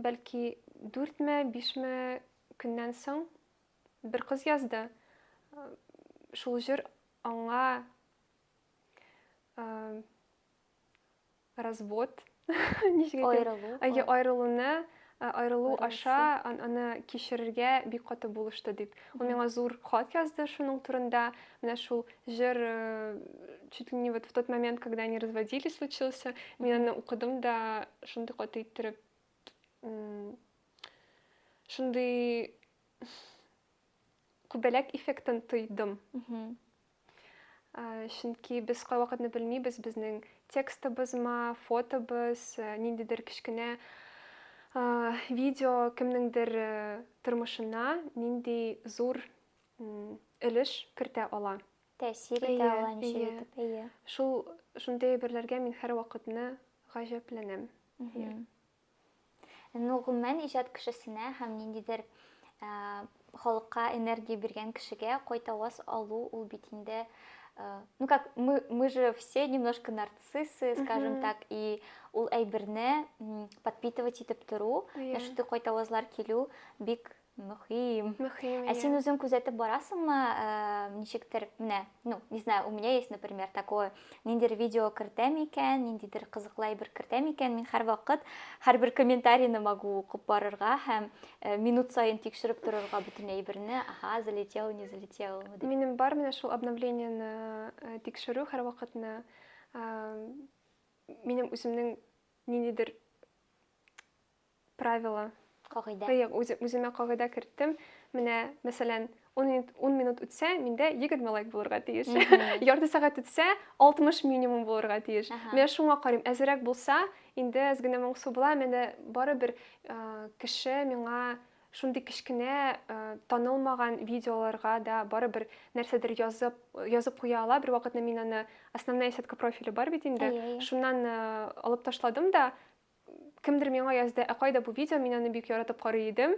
Бәлки дүртме, бишме көннән соң бер кыз язды. Шул җыр аңа развод ничек әйтим? Аерылу. Әйе, аерылуны, аерылу аша аны кичерергә бик каты булышты дип. Ул миңа зур хат язды шуның турында. Менә шул җыр чуть ли не вот в тот момент, когда они разводились, случился. Мин аны укыдым да шундый каты иттереп шундый күбәләк эффектын тойдым. Чөнки без кайвакытны белмибез, безнең текстыбызмы, фотобыз, ниндидер кечкенә видео кемнеңдер тормышына нинди зур өлеш кертә ала. Тәэсир итә ала ничек итеп, әйе. Шул шундый әйберләргә мин һәрвакытны гаҗәпләнәм. Ну, гомумән, иҗат кешесенә һәм ниндидер халыкка энергия биргән кешегә кайтаваз алу ул бит инде ну как мы мы же все немножко нарциссы скажем так и ул әйберне подпитывать итеп тору менә шундый кайтавазлар килү бик Мөһим. Мөһим, Ә син үзең күзәтеп барасыңмы, э, ничектер, менә, ну, не знаю, у меня есть, например, такое, ниндидер видео кертәм икән, ниндидер кызыклы әйбер кертәм икән, мин һәрвакыт һәрбер комментарийны могу укып барырга һәм э, минут саен тикшереп торырга бөтен әйберне, ага, залетел, не залетел, дип. Минем бар менә шул обновлениене э, тикшерү һәрвакытны. Э, минем үземнең ниндидер правило. Кагыйдә. Әйе, үземә кагыйдә керттем. Менә, мәсәлән, 10 минут, 10 минут үтсә, миндә 20 лайк булырга тиеш. Ярты сәгать үтсә, 60 минимум булырга тиеш. Менә шуңа карыйм. Әзерәк булса, инде әз генә моңсу була. Менә барыбер кеше миңа шундый кечкенә танылмаган видеоларга да барыбер нәрсәдер язып, язып куя ала. Бер вакытны мин аны основная сетка профиле бар бит инде. Шуннан алып ташладым да, Кемдер миңа язды, ә кайда бу видео, мин аны бик яратып карый идем.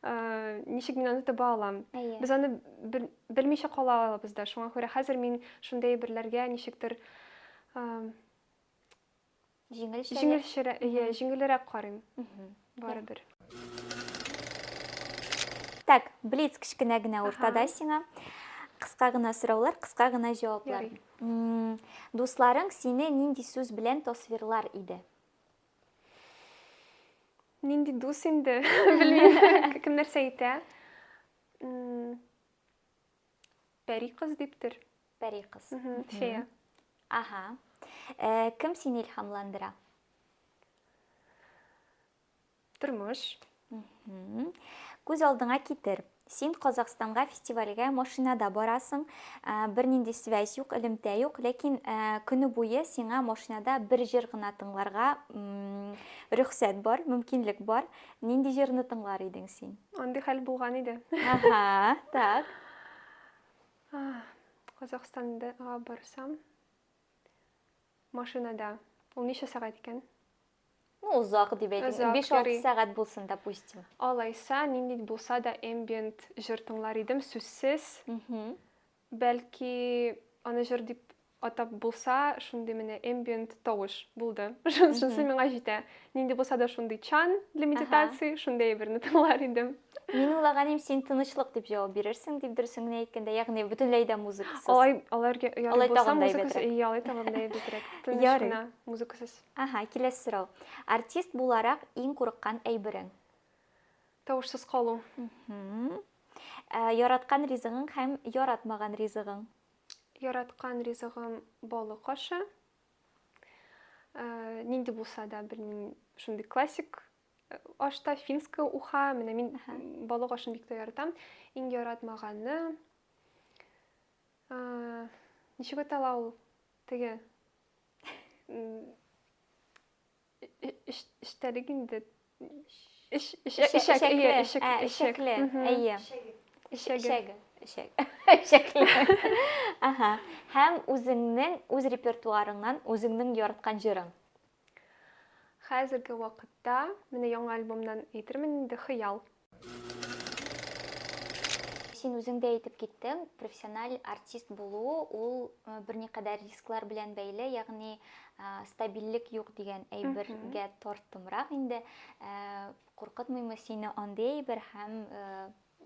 Э, ничек мин аны таба алам? Әйе. Без аны белмичә кала алабыз да. Шуңа күрә хәзер мин шундый әйберләргә ничектер э, җиңелчә җиңелчәрәк, әйе, җиңелрәк карыйм. Барыбер. Так, блиц кечкенә генә уртада сиңа. Кыска гына сораулар, кыска гына җаваплар. Дусларың сине нинди сүз белән тасвирлар иде? Нинди дус инде, белмим, кем нәрсә әйтә. Пәри кыз диптер. Пәри кыз. Фея. Ага. Э, кем сине илһамландыра? Тормыш. Күз алдыңа китер. Син Казахстанга фестивальгә машинада барасың, бернинди связь юк, элемтә юк, ләкин көне буе сиңа машинада бер җыр гына тыңларга рөхсәт бар, мөмкинлек бар. Нинди җырны тыңлар идең син? Андый хәл булган иде. Ага, так. Казахстанга барсам, машинада. Ул ничә сәгать икән? Ну, озак дип әйтик. Озак, 5-6 ярый. сәгать булсын, допустим. Алайса, нинди булса да эмбиент җыр тыңлар идем, сүзсез. Бәлки, аны җыр дип атап булса, шундый менә эмбиент тавыш булды. Шунысы миңа җитә. Нинди булса да шундый чан для медитации, шундый әйберне тыңлар идем. Мин уйлаган идем, син тынычлык дип җавап бирерсең дип, дөресен генә әйткәндә, ягъни бөтенләй дә музыкасыз. Алай, алар ярый Алай булса, тагын да музыкасыз, әйбәтрәк. ие, алай тагын да әйбәтрәк. Тыныч Ярый. кына, музыкасыз. Ага, киләсе сорау. Артист буларак иң курыккан әйберең? Тавышсыз калу. Ә, яраткан ризыгың һәм яратмаган ризыгың? Яраткан ризыгым балык ашы. Ә, нинди булса да, белмим, шундый классик Ашта финская уха, менә мин балык ашын бик тә яратам. Иң яратмаганы ничек атала ул? Теге эчтәлек инде. Эчәк, әйе, эчәк, эчәкле, әйе. Эчәге. Эчәкле. Ага. Һәм үзеңнең үз репертуарыңнан үзеңнең яраткан җырың. Хәзерге вакытта, менә яңа альбомнан әйтермен инде, Хыял. син үзең дә әйтеп киттең, профессиональ артист булу ул берникадәр рисклар белән бәйле, ягъни стабильлек юк дигән әйбергә тартымрак инде. Куркытмыймы сине андый әйбер һәм,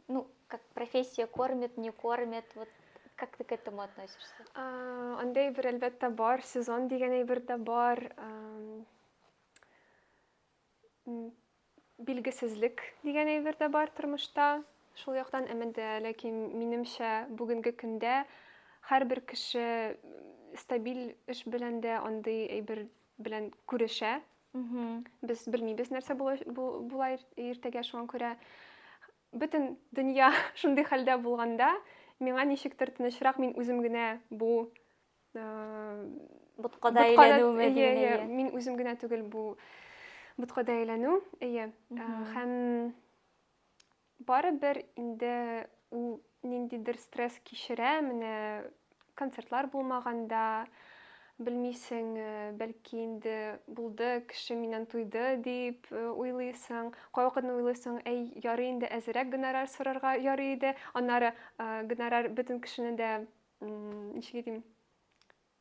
ну, как профессия кормит, не кормит, вот как ты к этому относишься? Андый әйбер, әлбәттә, бар, сезон дигән әйбер дә бар. Билгесезлек дигән әйбер дә бар тормышта. Шул яктан, әмма дә ләкин минемчә, бүгенге көндә һәрбер кеше стабиль эш белән дә андый әйбер белән күрешә. Без белмибез, нәрсә була иртәгә, шуңа күрә бөтен дөнья шундый хәлдә булганда, миңа ничектер тынычрак, мин үзем генә бу боткада әйләнүме дигән әйе. Мин үзем генә түгел бу боткада әйләнү, әйе. Һәм барыбер инде ул ниндидер стресс кичерә, менә концертлар булмаганда, белмисең, бәлки инде булды, кеше миннән туйды дип уйлыйсың. Кайвакытны уйлыйсың, әй, ярый инде әзерәк гонорар сорарга ярый иде. Аннары гонорар бөтен кешене дә ничек әйтим,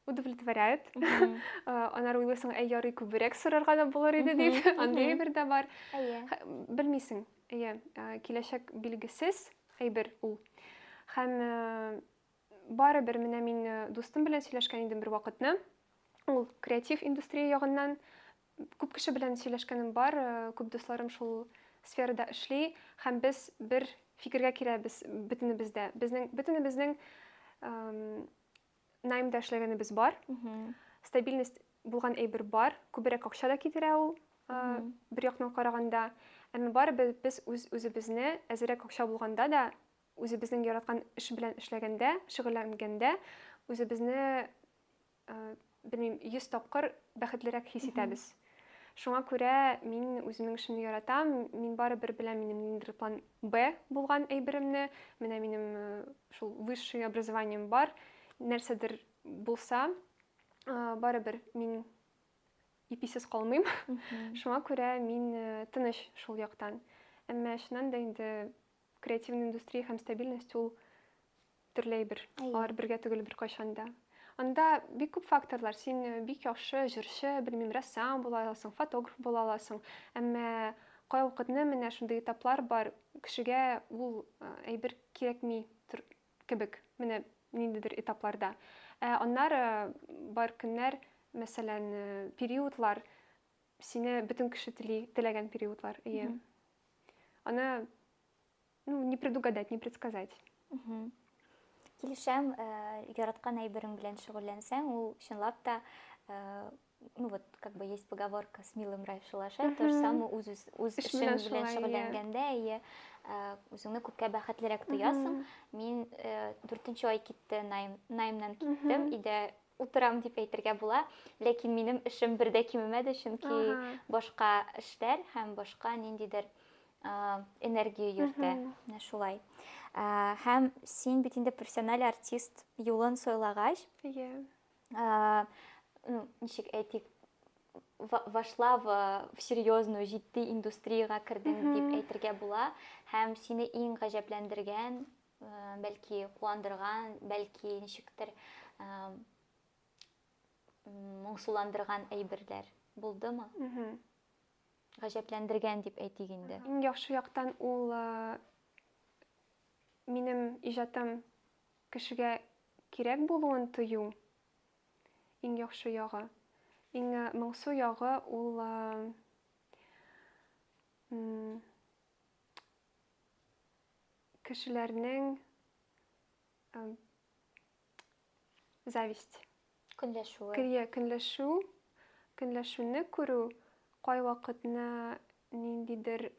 удовлетворяет. Аннары уйлыйсың, әй, ярый күбрәк сорарга да булыр иде дип. Андый әйбер дә бар. Әйе. Белмисең. Әйе, киләчәк билгесез әйбер ул. Һәм барыбер менә мин дустым белән сөйләшкән идем бер вакытны. Ул креатив индустрия ягыннан күп кеше белән сөйләшкәнем бар, күп дусларым шул сферада эшли һәм без бер фикергә киләбез бөтенебез дә. Безнең бөтенебезнең наймда эшләгәнебез бар. Стабильность булган әйбер бар, күбрәк акча да китерә ул, бер яктан караганда. Әмма барыбер без үз үзебезне әзерәк акча булганда да, үзебезнең яраткан эш белән эшләгәндә, шөгыльләнгәндә, үзебезне, белмим, 100 тапкыр бәхетлерәк хис итәбез. Шуңа күрә мин үземнең эшемне яратам, мин барыбер беләм минем ниндидер план Б булган әйберемне, менә минем шул высшее образованием бар, нәрсәдер булса, барыбер мин иписез калмыйм. Шуңа күрә мин тыныч шул яктан. Әмма чыннан да инде креативный индустрия һәм стабильность ул төрле әйбер. Алар бергә түгел беркайчан да. Анда бик күп факторлар. Син бик яхшы җырчы, белмим, рәссам була аласың, фотограф була аласың. Әмма кайвакытны менә шундый этаплар бар, кешегә ул әйбер кирәкми кебек, менә ниндидер этапларда. Ә аннары бар көннәр, мәсәлән, периодлар, сине бөтен кеше тели, теләгән периодлар. Әйе. Аны ну, не предугадать, не предсказать. Килешәм, яраткан әйберең белән шөгыльләнсәң, ул чынлап та, ну вот, как бы есть поговорка «с милым рай в шалаше», то же самое үз үз, үз эшең белән шөгыльләнгәндә, әйе, үзеңне күпкә бәхетлерәк тоясың. Мин дүртенче ай китте, найм, наймнан киттем, өйдә утырам дип әйтергә була, ләкин минем эшем бер дә кимемәде, чөнки башка эшләр һәм башка ниндидер энергия йөртә. Менә шулай. Һәм син бит инде профессиональ артист юлын сайлагач, ну, ничек әйтик, вошла в серьезную җитди индустриягә кердең дип әйтергә була. Һәм сине иң гаҗәпләндергән, бәлки куандырган, бәлки ничектер моңсуландырган әйберләр булдымы? Гаҗәпләндергән дип әйтик инде. Иң яхшы яктан ул минем иҗатым кешегә кирәк булуын тою. Иң яхшы ягы. Иң моңсу ягы ул кешеләрнең зависть. Көнләшүе. Кирия, көнләшү, көнләшүне күрү, кайвакытны ниндидер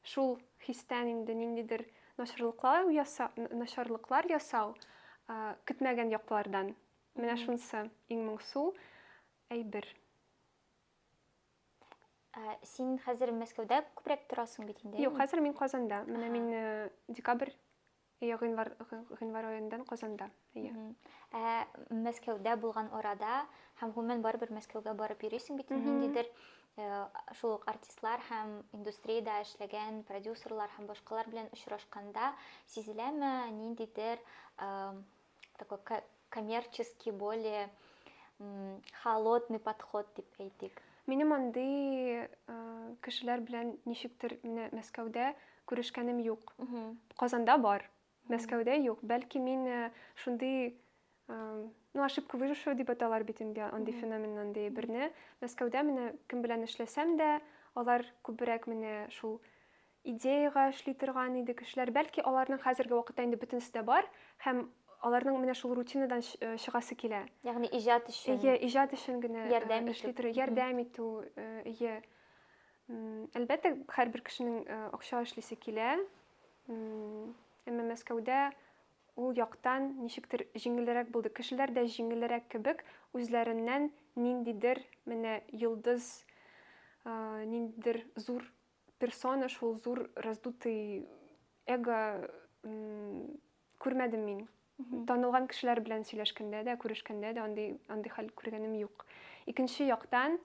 шул хистән инде ниндидер начарлыклар яса, начарлыклар ясау, көтмәгән яклардан. Менә шунысы иң моңсу әйбер. Син хәзер Мәскәүдә күбрәк торасың бит инде. Юк, хәзер мин Казанда. Менә мин декабрь. Әйе, гыйнвар гыйнвар аендан Казанда. Әйе. Ә Мәскәүдә булган арада һәм гомумән барыбер Мәскәүгә барып йөрисең бит инде ниндидер шул ук артистлар һәм индустриядә эшләгән продюсерлар һәм башкалар белән очрашканда сизеләме ниндидер такой коммерческий более холодный подход дип әйтик? Минем андый кешеләр белән ничектер менә Мәскәүдә күрешкәнем юк. Казанда бар, Мәскәүдә юк. Бәлки мин шундый ну, ошибка выжившего дип аталар бит инде андый феномен, андый берне. Мәскәүдә менә кем белән эшләсәм дә, алар күбрәк менә шул идеяга эшли торган иде кешеләр. Бәлки аларның хәзерге вакытта инде бөтенесе дә бар һәм аларның менә шул рутинадан чыгасы килә. Ягъни иҗат өчен. Әйе, иҗат өчен генә ярдәм эшли торган, ярдәм итү, әйе. Әлбәттә, һәрбер кешенең акча эшлисе килә. Әмма Мәскәүдә ул яктан ничектер җиңелрәк булды. Кешеләр дә җиңелрәк кебек, үзләреннән ниндидер менә йолдыз, ниндидер зур персона, шул зур раздутый эго күрмәдем мин. Танылган кешеләр белән сөйләшкәндә дә, күрешкәндә дә андый, андый хәл күргәнем юк. Икенче яктан,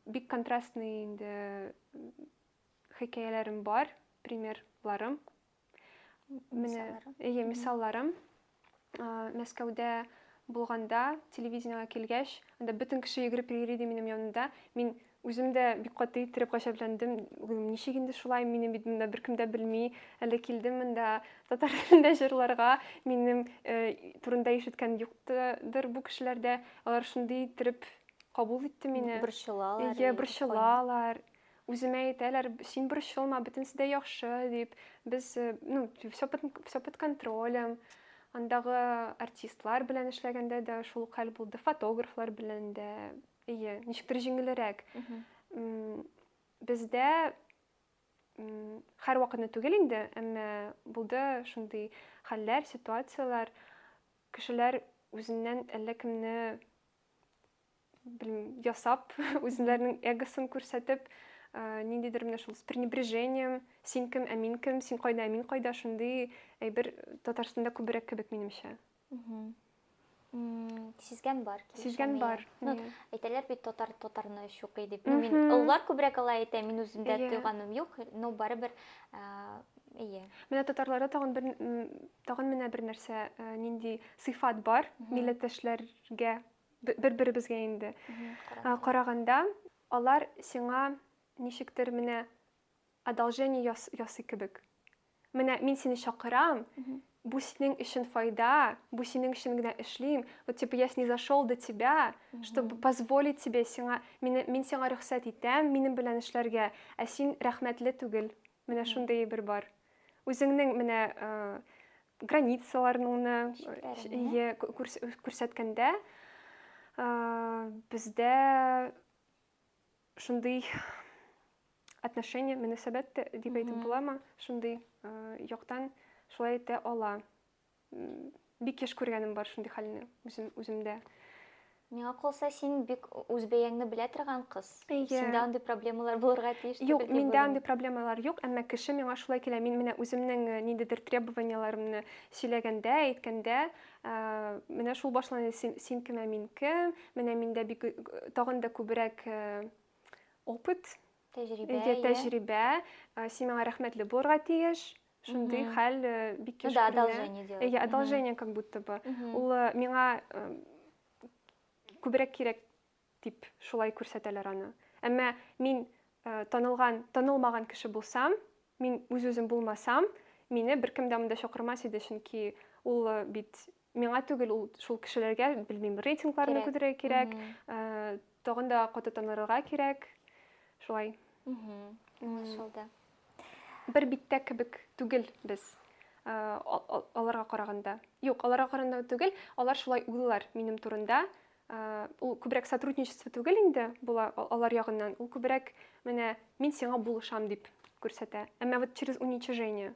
бик контрастный инде хикәяләрем бар, примерларым. Менә, әйе, мисалларым. Мәскәүдә булганда, телевидениегә килгәч, анда бөтен кеше йөгереп йөри иде минем янымда. Мин үзем дә бик каты иттереп гаҗәпләндем. Уйлыйм, ничек инде шулай, мине бит монда беркем дә белми. Әле килдем монда татар телендә җырларга, минем э, турында ишеткән юктыр бу кешеләрдә. Алар шундый иттереп кабул итте мине. Борчылалар. Әйе, борчылалар. Үземә әйтәләр, син борчылма, бөтенесе дә яхшы, дип. Без, э, ну, все под, все под контролем. Андагы артистлар белән эшләгәндә дә шул ук хәл булды, фотографлар белән дә. Әйе, ничектер җиңелрәк. Бездә һәрвакытны түгел инде, әмма булды шундый хәлләр, ситуацияләр. Кешеләр үзеннән әллә кемне белмим, ясап, үзләренең эгосын күрсәтеп, ниндидер менә шул с пренебрежением, син кем, ә мин кем, син кайда, ә мин кайда, шундый әйбер Татарстанда күбрәк кебек минемчә. Сизгән бар. Сизгән бар. Ну, әйтәләр бит татар татарны чукый дип. Ну, мин олылар күбрәк алай әйтә, мин үземдә тойганым юк, но барыбер әйе. Менә татарларда тагын бер тагын менә бер нәрсә, нинди сыйфат бар милләттәшләргә бер-беребезгә инде караганда, алар сиңа ничектер менә одолжение ясый кебек. Менә мин сине чакырам, бу синең өчен файда, бу синең өчен генә эшлим. Вот типа я снизошел до тебя, чтобы позволить тебе сиңа, мине, мин сиңа рөхсәт итәм минем белән эшләргә, ә син рәхмәтле түгел. Менә шундый әйбер бар. Үзеңнең менә границаларыңны күрсәткәндә бездә шундый отношение, мөнәсәбәт тә дип әйтеп буламы, шундый яктан шулай әйтә ала. Бик еш күргәнем бар шундый хәлне үзем үземдә. Миңа калса, син бик үз бәяңне белә торган кыз. Әйе. Синдә андый проблемалар булырга тиеш түгел. Юк, миндә андый проблемалар юк, әмма кеше миңа шулай килә. Мин менә үземнең э, ниндидер требованияләремне сөйләгәндә, әйткәндә, э, менә шул башлана, син, син кем, ә мин кем? Менә миндә бик э, тагын да күбрәк опыт, тәҗрибә, Әйе, тәҗрибә. Син миңа рәхмәтле булырга тиеш. Шундый хәл бик еш. Ну да, одолжение делать. Әйе, одолжение как будто бы. Ул миңа күбрәк кирәк дип шулай күрсәтәләр аны. Әмма мин танылган, танылмаган кеше булсам, мин үз-үзем булмасам, мине беркем дә монда чакырмас иде, чөнки ул бит миңа түгел, ул шул кешеләргә, белмим, рейтингларны күтәрергә кирәк, тагын да каты танырга кирәк. Шулай. Аңлашылды. Бер биттә кебек түгел без аларга караганда. Юк, аларга караганда түгел, алар шулай уйлыйлар минем турында. Ул күбрәк сотрудничество түгел инде була алар ягыннан. Ул күбрәк менә мин сиңа булышам дип күрсәтә. Әмма вот через уничижение.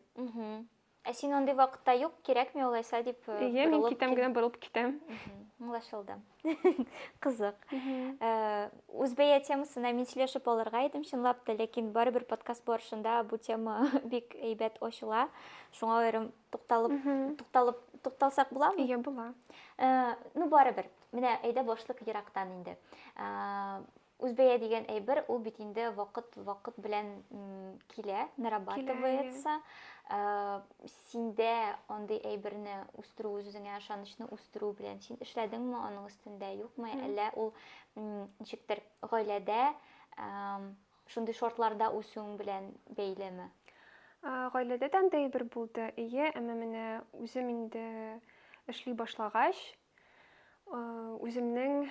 Ә син андый вакытта юк, кирәкми алайса дип э, Әйе, мин китәм генә, борылып китәм. Аңлашылды. Кызык. Э, Үзбәя темасына мин сөйләшеп алырга идем, чынлап та, ләкин барыбер подкаст барышында бу тема бик әйбәт ачыла. Шуңа аерым тукталып, тукталып, тукталсак буламы? Иә, була. Э, ну, барыбер. Менә әйдә башлык ерактан инде. Э, үзбәя дигән әйбер, ул бит инде вакыт вакыт белән килә, нарабатывается. Э, синдә андый әйберне үстерү, үз-үзеңә ышанычны үстерү белән син эшләдеңме аның өстендә, юкмы? Әллә ул ничектер гаиләдә шундый шартларда үсүең белән бәйлеме? Гаиләдә дә андый әйбер булды, әйе, әмма менә үзем инде эшли башлагач, үземнең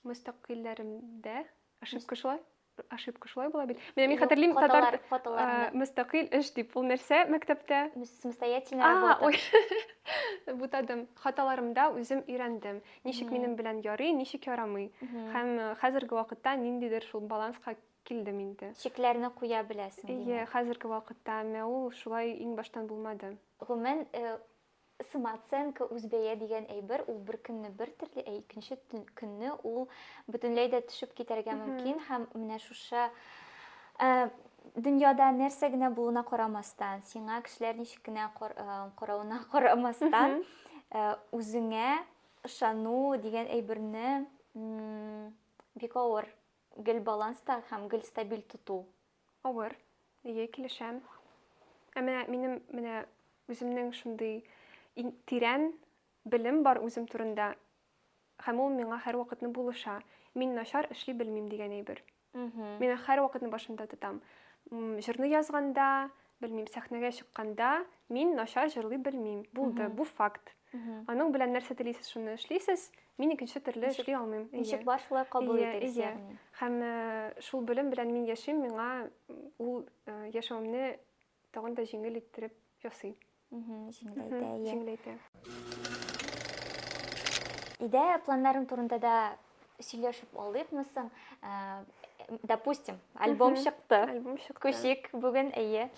мөстәкыйльләремдә ошибка шулай ошибка шулай була бит. Менә мин хәтерлим татар мөстәкыйль эш дип. Ул нәрсә мәктәптә? Самостоятельная работа. Ой. Бутадым. Хаталарымда үзем өйрәндем. Ничек минем белән ярый, ничек ярамый. Һәм э, хәзерге вакытта ниндидер шул баланска килдем инде. Чикләрне куя беләсең. Әйе, хәзерге вакытта, әмма ул шулай иң баштан булмады. Гомумән, э, Самооценка, үзбәя дигән әйбер, ул бер көнне бер төрле, ә икенче көнне ул бөтенләй дә төшеп китәргә мөмкин һәм менә шушы э, дөньяда нәрсә генә булуына карамастан, сиңа кешеләр ничек кенә э, каравына карамастан, э, үзеңә ышану дигән әйберне бик авыр гел баланста һәм гел стабиль тоту. Авыр. Әйе, килешәм. Ә менә минем менә үземнең шундый тирән белем бар үзем турында. Һәм ул миңа һәрвакытны булыша. Мин начар эшли белмим дигән әйбер. Мин һәрвакытны башымда тотам. Җырны язганда, белмим, сәхнәгә чыкканда мин начар җырлый белмим. Булды, бу факт. Аның белән нәрсә телисез, шуны эшлисез. Мин икенче төрле эшли алмыйм. Ничек бар, шулай кабул итегез, ягъни. Һәм э, шул белем белән мин яшим, миңа ул э, яшәвемне тагын да җиңел иттереп ясый. Җиңеләйтә, иә. Җиңеләйтә. Идә планнарың турында да сөйләшеп алыйкмы соң? Э, допустим, альбом чыкты. Альбом чыкты. Күчик бүген, әйе.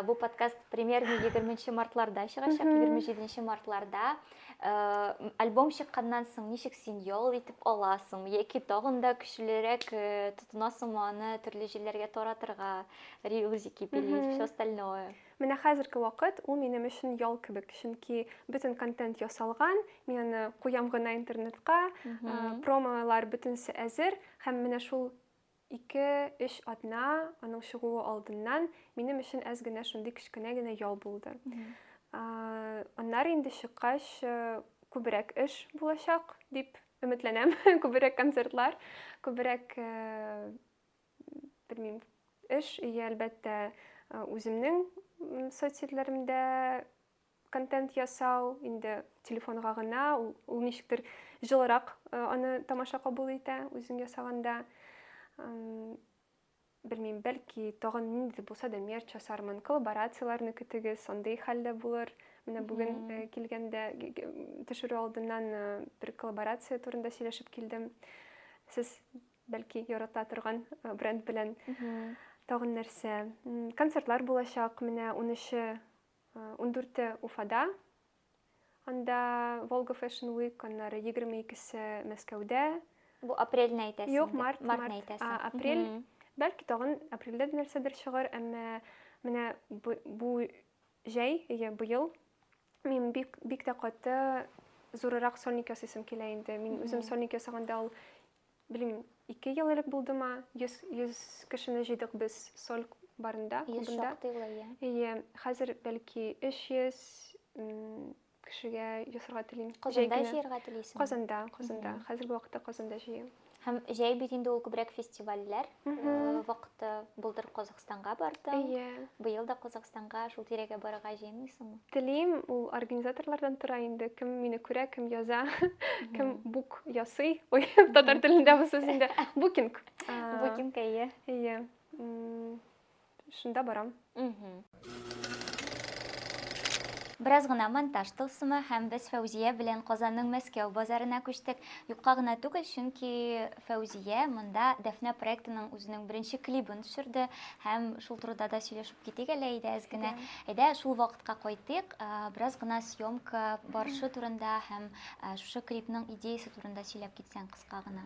Бу подкаст примерно 20 мартларда чыгачак, 27 мартларда. Э, альбом чыкканнан соң ничек син ял итеп аласың яки тагын да көчлерәк э, тотынасыңмы аны төрле җирләргә таратырга, рилзики пилить, все остальное? Менә хәзерге вакыт ул минем өчен ял кебек, чөнки бөтен контент ясалган, мин аны куям гына интернетка, э, промолар бөтенесе әзер һәм менә шул Ике-өч атна аның чыгуы алдыннан минем өчен әз генә шундый кечкенә генә ял булды. Аннары инде чыккач, күбрәк эш булачак дип өметләнәм. Күбрәк концертлар, күбрәк, белмим, эш, и, әлбәттә, үземнең соцсетьләремдә контент ясау, инде телефонга гына, ул, ул ничектер җылырак э, аны тамаша кабул итә, үзең ясаганда. Белмим, бәлки тагын нинди булса да мерч ясармын, коллаборацияләрне көтегез, андый хәл дә булыр. Менә бүген э, килгәндә төшерү алдыннан э, бер коллаборация турында сөйләшеп килдем. Сез бәлки ярата торган бренд белән. Тагын нәрсә? Концертлар булачак, менә 13 14-е Уфада, анда Волга Fashion Week, аннары 22-се Мәскәүдә. Бу апрельне әйтәсең. Юк, март, мартны әйтәсең. Апрель. Бәлки тагын апрельдә дә нәрсәдер чыгар, әмма менә бу, бу җәй, әйе, быел мин бик бик тә каты зурырак сольник ясыйсым килә инде. Мин үзем сольник ясаганда ул Белмим, 2 ел элек булдымы, 100, 100 кешене җыйдык без Соль барында, 100 клубында. шактый ул, әйе. Әйе, хәзер бәлки 300 кешегә ясарга телим. Җәй Казанда көне. җыярга телисеңме? Казанда, Казанда. Хәзерге вакытта Казанда җыям. Һәм җәй бит инде ул күбрәк фестивальләр э, вакыты. Былтыр Казахстанга бардың. Әйе. Быел да Казахстанга шул тирәгә барырга җыенмыйсыңмы? Телим, ул организаторлардан тора инде, кем мине күрә, кем яза, кем бук ясый. Ой, татар телендә бу сүз инде. Букинг. Букинг, әйе. Әйе. Шунда барам. Бераз гына монтаж тылсымы һәм без Фәүзия белән Казанның Мәскәү базарына күчтек. Юкка гына түгел, чөнки Фәүзия монда Дәфнә проектының үзенең беренче клибын төшерде һәм шул турыда да сөйләшеп китик әле әйдә әз генә. Әйдә шул вакытка кайтыйк, бераз гына съемка барышы турында һәм шушы клипның идеясе турында сөйләп китсәң кыска гына.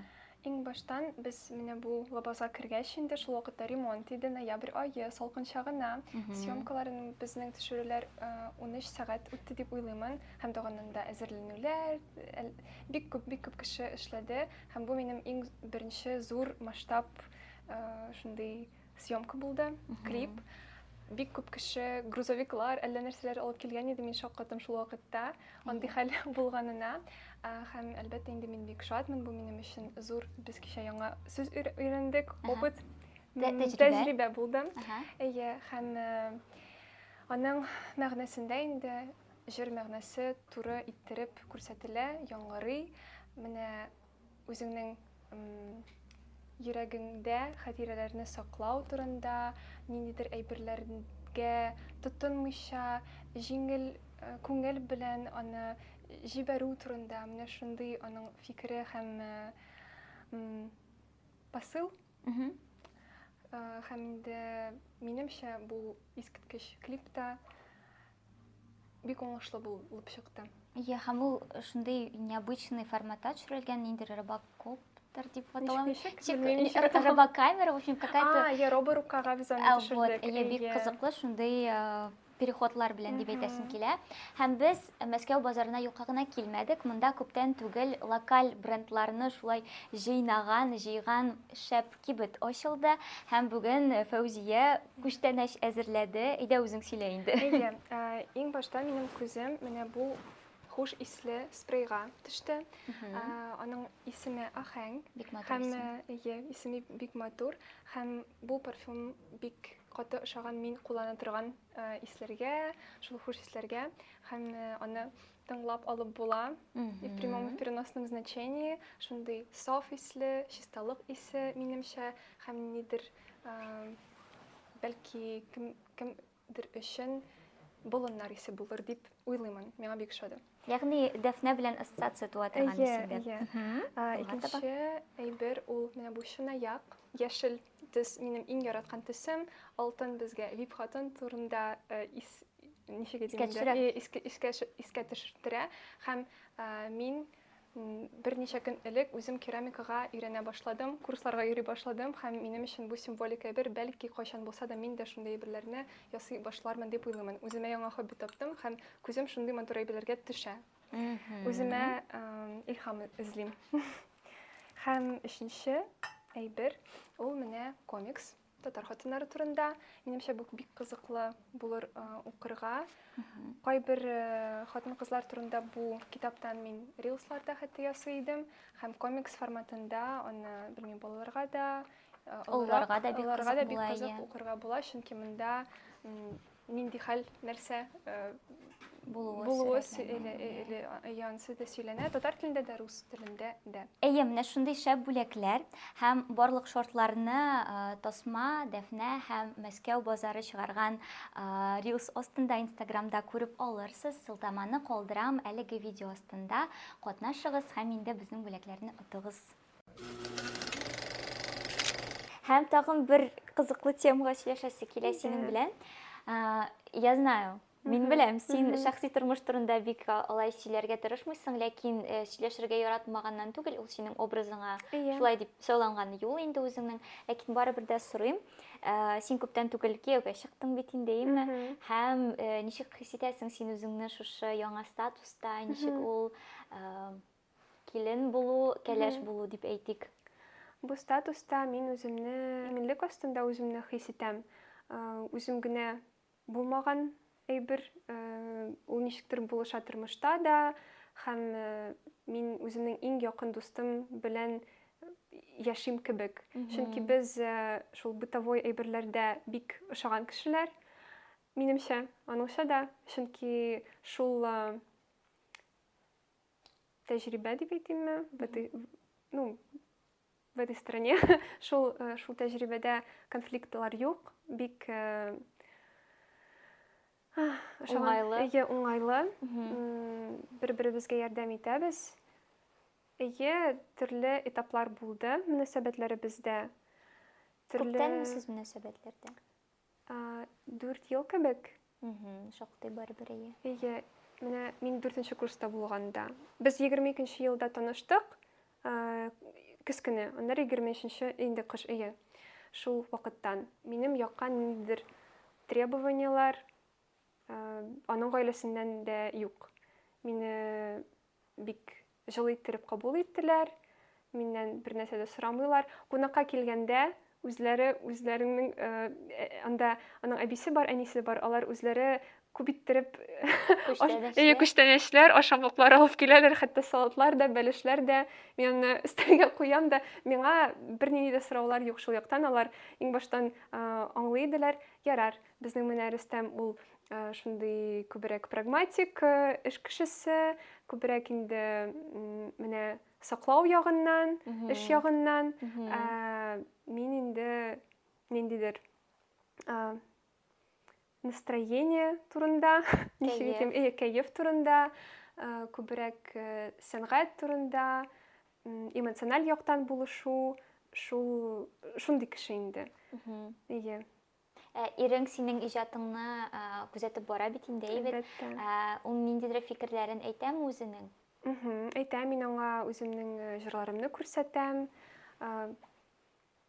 Иң баштан без менә бу лабазга кергәч инде, шул вакытта ремонт иде, ноябрь ае, салкынча гына. Съемкаларын безнең төшерүләр 13 сәгать үтте дип уйлыймын. Һәм тагын анда әзерләнүләр, бик күп, бик күп кеше эшләде. Һәм бу минем иң беренче зур масштаб шундый съемка булды, клип. Бик күп кеше, грузовиклар, әллә нәрсәләр алып килгән иде, мин шаккаттым шул вакытта андый хәл булганына. Һәм, әлбәттә, инде мин бик шатмын, бу минем өчен зур, без кичә яңа сүз өйрәндек, опыт, тәҗрибә булды. Әйе, һәм аның мәгънәсендә инде җыр мәгънәсе туры иттереп күрсәтелә, яңгырый. Менә үзеңнең йөрәгеңдә хатирәләрне саклау турында, ниндидер әйберләргә тотынмыйча, җиңел э, күңел белән аны җибәрү турында, менә шундый аның фикере һәм э, посыл. Э, һәм инде минемчә бу искиткеч клип та бик уңышлы булып чыкты. Иә, һәм ул шундый необычный форматта төшерелгән, ниндидер робокоптер дип атала. Ничек? Ничек? Робокамера, в общем, какая-то... А, я роборукага без аны төшердек. Вот, иә, бик кызыклы шундый э, переходлар белән дип әйтәсем килә. Һәм без Мәскәү базарына юкка гына килмәдек. Монда күптән түгел локаль брендларны шулай җыйнаган, җыйган шәп Кибет ачылды һәм бүген Фәүзия күчтәнәч әзерләде. Әйдә үзең сөйлә инде. Әйе, иң башта минем күзем менә бу хуш исле спрейга төште. Аның исеме Ахәң. Бик матур һәм, әйе, исеме бик матур. Һәм бу парфюм бик каты ошаган мин куллана торган исләргә, шул хуш исләргә. Һәм аны тыңлап алып була. И в прямом и в переносном значении. Шундый саф исле, чисталык исе, минемчә, һәм нидер, бәлки кем, кемдер өчен болыннар исе булыр дип уйлыймын. Миңа бик ошады. Ягъни Дәфнә белән ассоциация туа торган исемдер. Әйе, әйе. Икенче әйбер ул менә бу чынаяк, яшел төс минем иң яраткан төсем. Алтын безгә вип хатын турында ис ничек әйтим инде, искә, искә, искә төшертерә. Һәм мин берничә көн элек үзем керамикага өйрәнә башладым, курсларга йөри башладым һәм минем өчен бу символик әйбер, бәлки кайчан булса да мин дә шундый әйберләрне ясый башлармын дип уйлыймын. Үземә яңа хобби таптым һәм күзем шундый матур әйберләргә төшә. Үземә илһам эзлим. Һәм өченче әйбер ул менә комикс. Татар хатыннары турында. Минемчә, бу бик кызыклы булыр укырга. Кайбер хатын-кызлар турында бу китаптан мин рилслар да хәтта ясый идем. Һәм комикс форматында аны, белмим, балаларга да, олыларга да бик кызык укырга була, чөнки монда нинди хәл, нәрсә булуы янсы да сөйләнә татар телендә дә, рус телендә дә. Әйе, менә шундый шәп бүләкләр һәм барлык шартларны Тасма, Дәфнә һәм Мәскәү базары чыгарган рилс астында Инстаграмда күреп алырсыз. Сылтаманы калдырам әлеге видео астында. Катнашыгыз һәм инде безнең бүләкләрне отыгыз. Һәм тагын бер кызыклы темага сөйләшәсе килә синең белән. Я знаю, мин беләм, син шәхси тормыш турында бик алай сөйләргә тырышмыйсың, ләкин э, сөйләшергә яратмаганнан түгел, ул синең образыңа шулай дип сайланган юл инде үзеңнең. Ләкин барыбер дә сорыйм. Э, син күптән түгел кияүгә чыктың бит инде, әйеме? Һәм э, ничек хис итәсең син үзеңне шушы яңа статуста, ничек ул Килен булу, кәләш булу дип әйтик. Бу статуста мин үземне иминлек астында үземне хис итәм. Үзем генә булмаган әйбер, ул ничектер булыша тормышта да, һәм мин үземнең иң якын дустым белән яшим кебек. Чөнки без шул бытовой әйберләрдә бик ошаган кешеләр, минемчә, аныңча да, чөнки шул тәҗрибә дип әйтимме, в этой, ну, в этой стране шул, э, шул тәҗрибәдә конфликтлар юк, бик э, уңайлы. Әйе, уңайлы. Бер-беребезгә ярдәм итәбез. Әйе, төрле этаплар булды мөнәсәбәтләребездә. Төрле... Күптәнме сез мөнәсәбәтләрдә? 4 ел кебек. Шактый барыбер, әйе. Әйе, менә мин дүртенче курста булганда. Без 22 елда таныштык. Көз көне, аннары 23 инде кыш, әйе. Шул вакыттан минем якка ниндидер требованиелар аның гаиләсеннән дә юк. Мине бик җылы иттереп кабул иттеләр, миннән бер нәрсә дә сорамыйлар. Кунакка килгәндә үзләре үзләренең анда аның әбисе бар, әнисе бар, алар үзләре күп иттереп күчтәнәчләр, күчтәнәчләр, ашамлыклар алып киләләр, хәтта салатлар да, бәлешләр дә. Мин аны өстәлгә куям да, миңа бернинди дә сораулар юк шул яктан. Алар иң баштан аңлый иделәр. Ярар, безнең менә Рөстәм ул шундый күбрәк прагматик эш кешесе, күбрәк инде менә саклау ягыннан, эш ягыннан. Мин инде ниндидер настроение турында, ничек әйтим, э, кәеф турында, күбрәк сәнгать турында, эмоциональ яктан булышу, шул шундый кеше инде. Әйе. Ә, ирең синең иҗатыңны күзәтеп бара бит инде, әйбәт. Әлбәттә. Ул ниндидер фикерләрен әйтәме үзенең? Әйтә, мин аңа үземнең җырларымны күрсәтәм.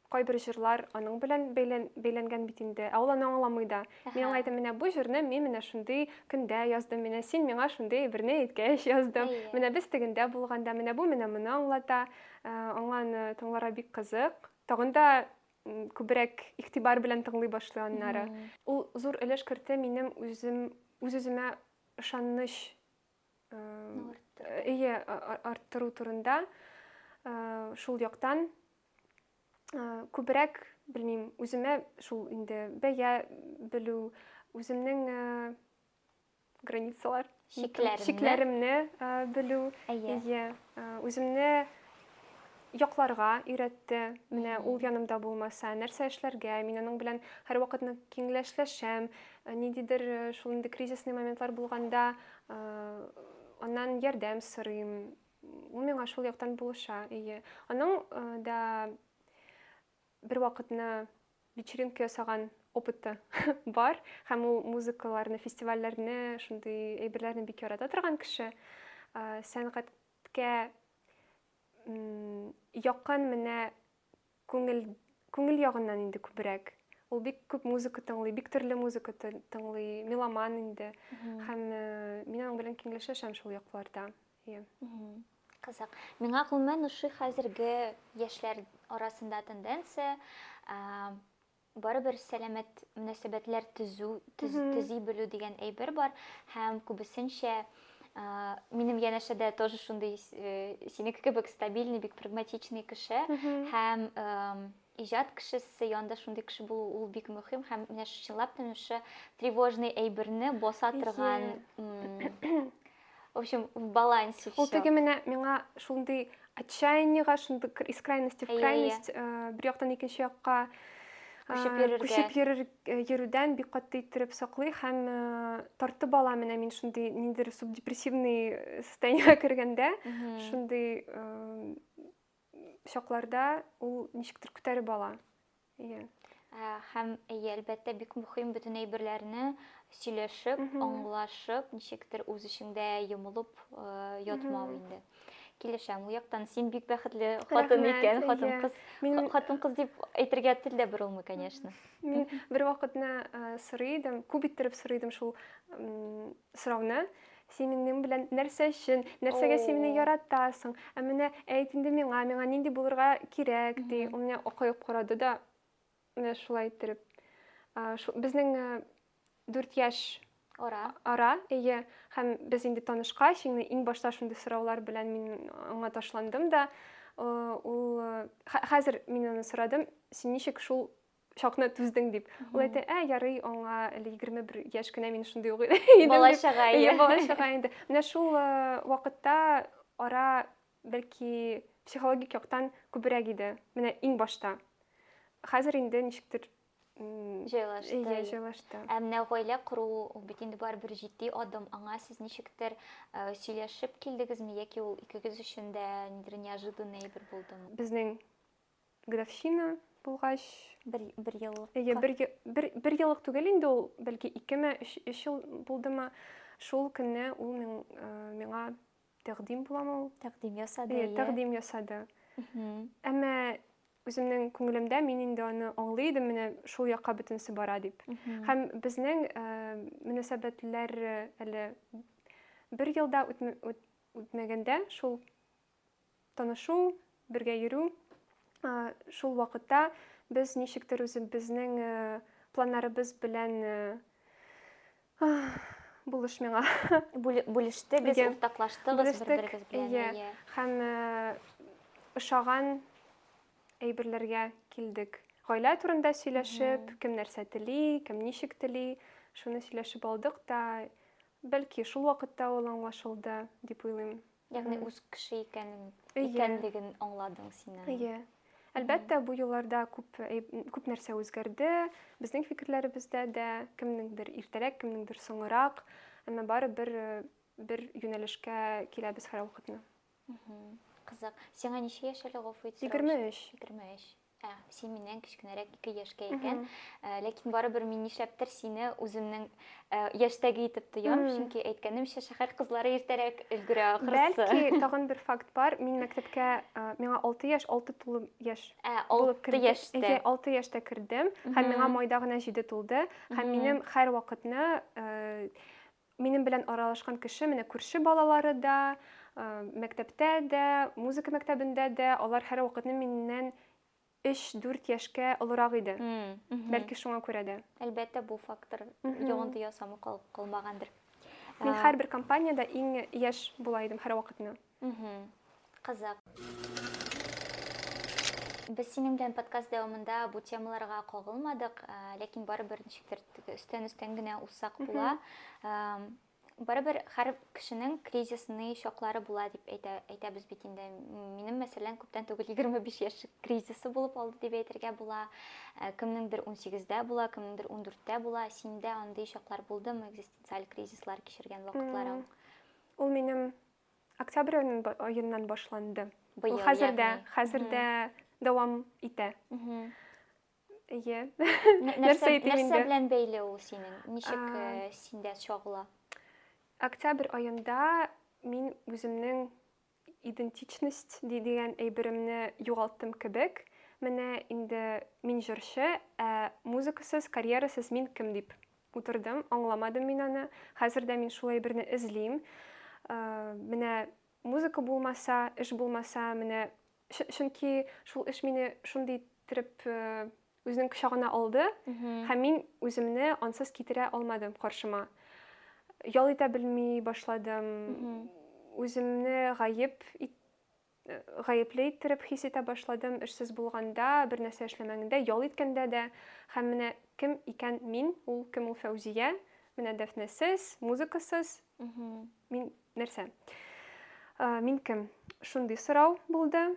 Кайбер җырлар аның белән бәйләнгән бит инде, ә ул аны аңламый да. Мин аңа әйтәм, менә бу җырны мин менә шундый көндә яздым, менә син миңа шундый әйберне әйткәч яздым. Менә без тегендә булганда, менә бу менә моны аңлата. Аңа аны тыңларга бик кызык. Тагын да күбрәк игътибар белән тыңлый башлый аннары. Ул зур өлеш кертте минем үзем үз-үземә ышаныч Әйе, арттыру турында шул яктан күбрәк, белмим, үземә шул инде бәя белү, үземнең границалар, чикләремне, чикләремне белү, әйе, үземне якларга өйрәтте. Менә ул янымда булмаса, нәрсә эшләргә? Мин аның белән һәрвакытны киңләшләшәм. Ниндидер шул инде кризисный моментлар булганда, аннан ярдәм сорыйм. Ул миңа шул яктан булыша, әйе. Аның да бер вакытны вечеринка ясаган опыты бар һәм ул музыкаларны, фестивальләрне, шундый әйберләрне бик ярата торган кеше. Сәнгатькә якын менә күңел күңел ягыннан инде күбрәк. Ул бик күп музыка тыңлый, бик төрле музыка тыңлый, меломан инде. Һәм мин аның белән киңләшәшәм шул якларда. Иә. Кызык. Миңа гомумән ошый хәзерге яшьләр арасында тенденция, барыбер сәламәт мөнәсәбәтләр төзү, төзи белү дигән әйбер бар һәм күбесенчә минем янәшәдә тоже шундый э, синеке кебек стабильный, бик прагматичный кеше һәм иҗат кешесе янында шундый кеше булу ул бик мөһим һәм менә чынлап та шушы тревожный әйберне баса торган В общем, в балансе все. Ул теге менә миңа шундый отчаяниега, шундый из крайности в крайность, э, бер яктан икенче якка э, күчеп йөрергә. Күчеп йөрер, э, йөрүдән бик каты иттереп саклый һәм тартып ала менә мин шундый ниндидер субдепрессивный состояниегә кергәндә, шундый чакларда ул ничектер күтәреп ала. Иә. Һәм әйе, әлбәттә, бик мөһим бөтен әйберләрне сөйләшеп, аңлашып, ничектер үз эчеңдә йомылып ятмау инде. Килешәм, ул яктан син бик бәхетле хатын икән, хатын-кыз. Хатын-кыз дип әйтергә тел дә борылмый, конечно. Мин бер вакытны сорый идем, күп иттереп сорый идем шул сорауны. Син минем белән нәрсә өчен, нәрсәгә син мине яратасың? Ә менә әйт инде миңа, миңа нинди булырга кирәк, ди. Ул менә акаеп карады да, менә шулай иттереп. Безнең 4 яшь ара. Ара, әйе. Һәм без инде танышкач, инде иң башта шундый сораулар белән мин аңа ташландым да. Ул хәзер мин аны сорадым, син ничек шул чакны түздең дип. Ул әйтә, ә, ярый, аңа әле 21 яшь кенә мин шундый ук идем. Бала чага инде. Бала чага инде. Менә шул э, вакытта ара бәлки психологик яктан күбрәк иде. Менә иң башта. Хәзер инде ничектер җайлашты. Әйе, җайлашты. Ә менә гаилә кору ул бит инде барыбер җитди адым. Аңа сез ничектер э, сөйләшеп килдегезме яки ул икегез өчен дә ниндидер неожиданный әйбер булдымы? Безнең Годовщина булгач. Бер, бер еллык. Әйе, бер, бер, бер еллык түгел инде ул, бәлки икеме, өч, өч ел булдымы. Шул көнне ул миң, э, миңа тәкъдим буламы ул? Тәкъдим ясады. Әйе, тәкъдим ясады. Әмма үземнең күңелемдә мин инде аны аңлый идем, менә шул якка бөтенесе бара дип. Һәм безнең мөнәсәбәтләр әле бер елда үтмәгәндә шул танышу, бергә йөрү, шул вакытта без ничектер үзебезнең планнарыбыз белән булыш миңа. Бүлештегез, уртаклаштыгыз бер-берегез белән. Иә. Һәм ошаган әйберләргә килдек. Гаилә турында сөйләшеп, кем нәрсә тели, кем ничек тели, шуны сөйләшеп алдык та, бәлки шул вакытта ул аңлашылды дип уйлыйм. Ягъни үз кеше икәнен, икәнлеген аңладың син аның. Әйе. Әлбәттә, бу елларда күп күп нәрсә үзгәрде. Безнең фикерләребездә дә кемнеңдер иртәрәк, кемнеңдер соңырак, әмма барыбер бер юнәлешкә киләбез һәрвакытны. Кызык. Сиңа ничә яшь әле, гафу ит, 23. 23. Ә, син миннән кечкенәрәк 2 яшькә икән. Ә, ләкин барыбер мин нишләптер сине үземнең ә, яшьтәге итеп тоям, чөнки әйткәнемчә, шәһәр кызлары иртәрәк өлгерә ахрысы. Бәлки, тагын бер факт бар. Мин мәктәпкә миңа 6 яшь, 6 тулы яшь ә, булып кердем. Яшьтә. Әйе, 6 яшьтә кердем. Һәм миңа майда гына 7 тулды. Һәм минем һәр вакытны Минем белән аралашкан кеше, менә күрше балалары да, мәктәптә дә, музыка мәктәбендә дә, алар һәрвакытны миннән 3-4 яшькә олырак иде. Бәлки шуңа күрә дә. Әлбәттә, бу фактор йогынты ясамый калмагандыр. Мин һәрбер компаниядә иң яшь була идем һәрвакытны. Кызык. Без синең белән подкаст дәвамында бу темаларга кагылмадык, ләкин барыбер ничектер өстән-өстән генә узсак була. Барыбер һәр кешенең кризисный чаклары була дип әйтә, әйтәбез бит инде. Минем, мәсәлән, күптән түгел 25 яшь кризисы булып алды дип әйтергә була. Кемнеңдер 18-дә була, кемнеңдер 14-тә була. Синдә андый чаклар булдымы, экзистенциаль кризислар кичергән вакытларың? Ул минем Октябрь аеннан башланды. Быел, Ул хәзер дә, хәзер дә дәвам итә. Әйе. Нәрсә әйтим инде? Нәрсә белән бәйле ул синең? Ничек э, синдә чагыла? Октябрь аенда мин үземнең идентичность дигән әйберемне югалттым кебек. Менә инде мин җырчы, ә музыкасыз, карьерасыз мин кем дип. Утырдым, аңламадым мин аны. Хәзер дә мин шул әйберне эзлим. Менә музыка булмаса, эш булмаса, менә чөнки шул эш мине шундый иттереп үзенең кочагына алды, һәм мин үземне ансыз китерә алмадым каршыма. Ял итә белми башладым. Үземне гаеп гаепле иттереп хис итә башладым, эшсез булганда, бер нәрсә эшләмәгәндә, ял иткәндә дә. Һәм менә кем икән мин, ул кем ул Фәүзия, менә Дәфнәсез, музыкасыз, мин нәрсә? Мин кем? Шундый сорау булды.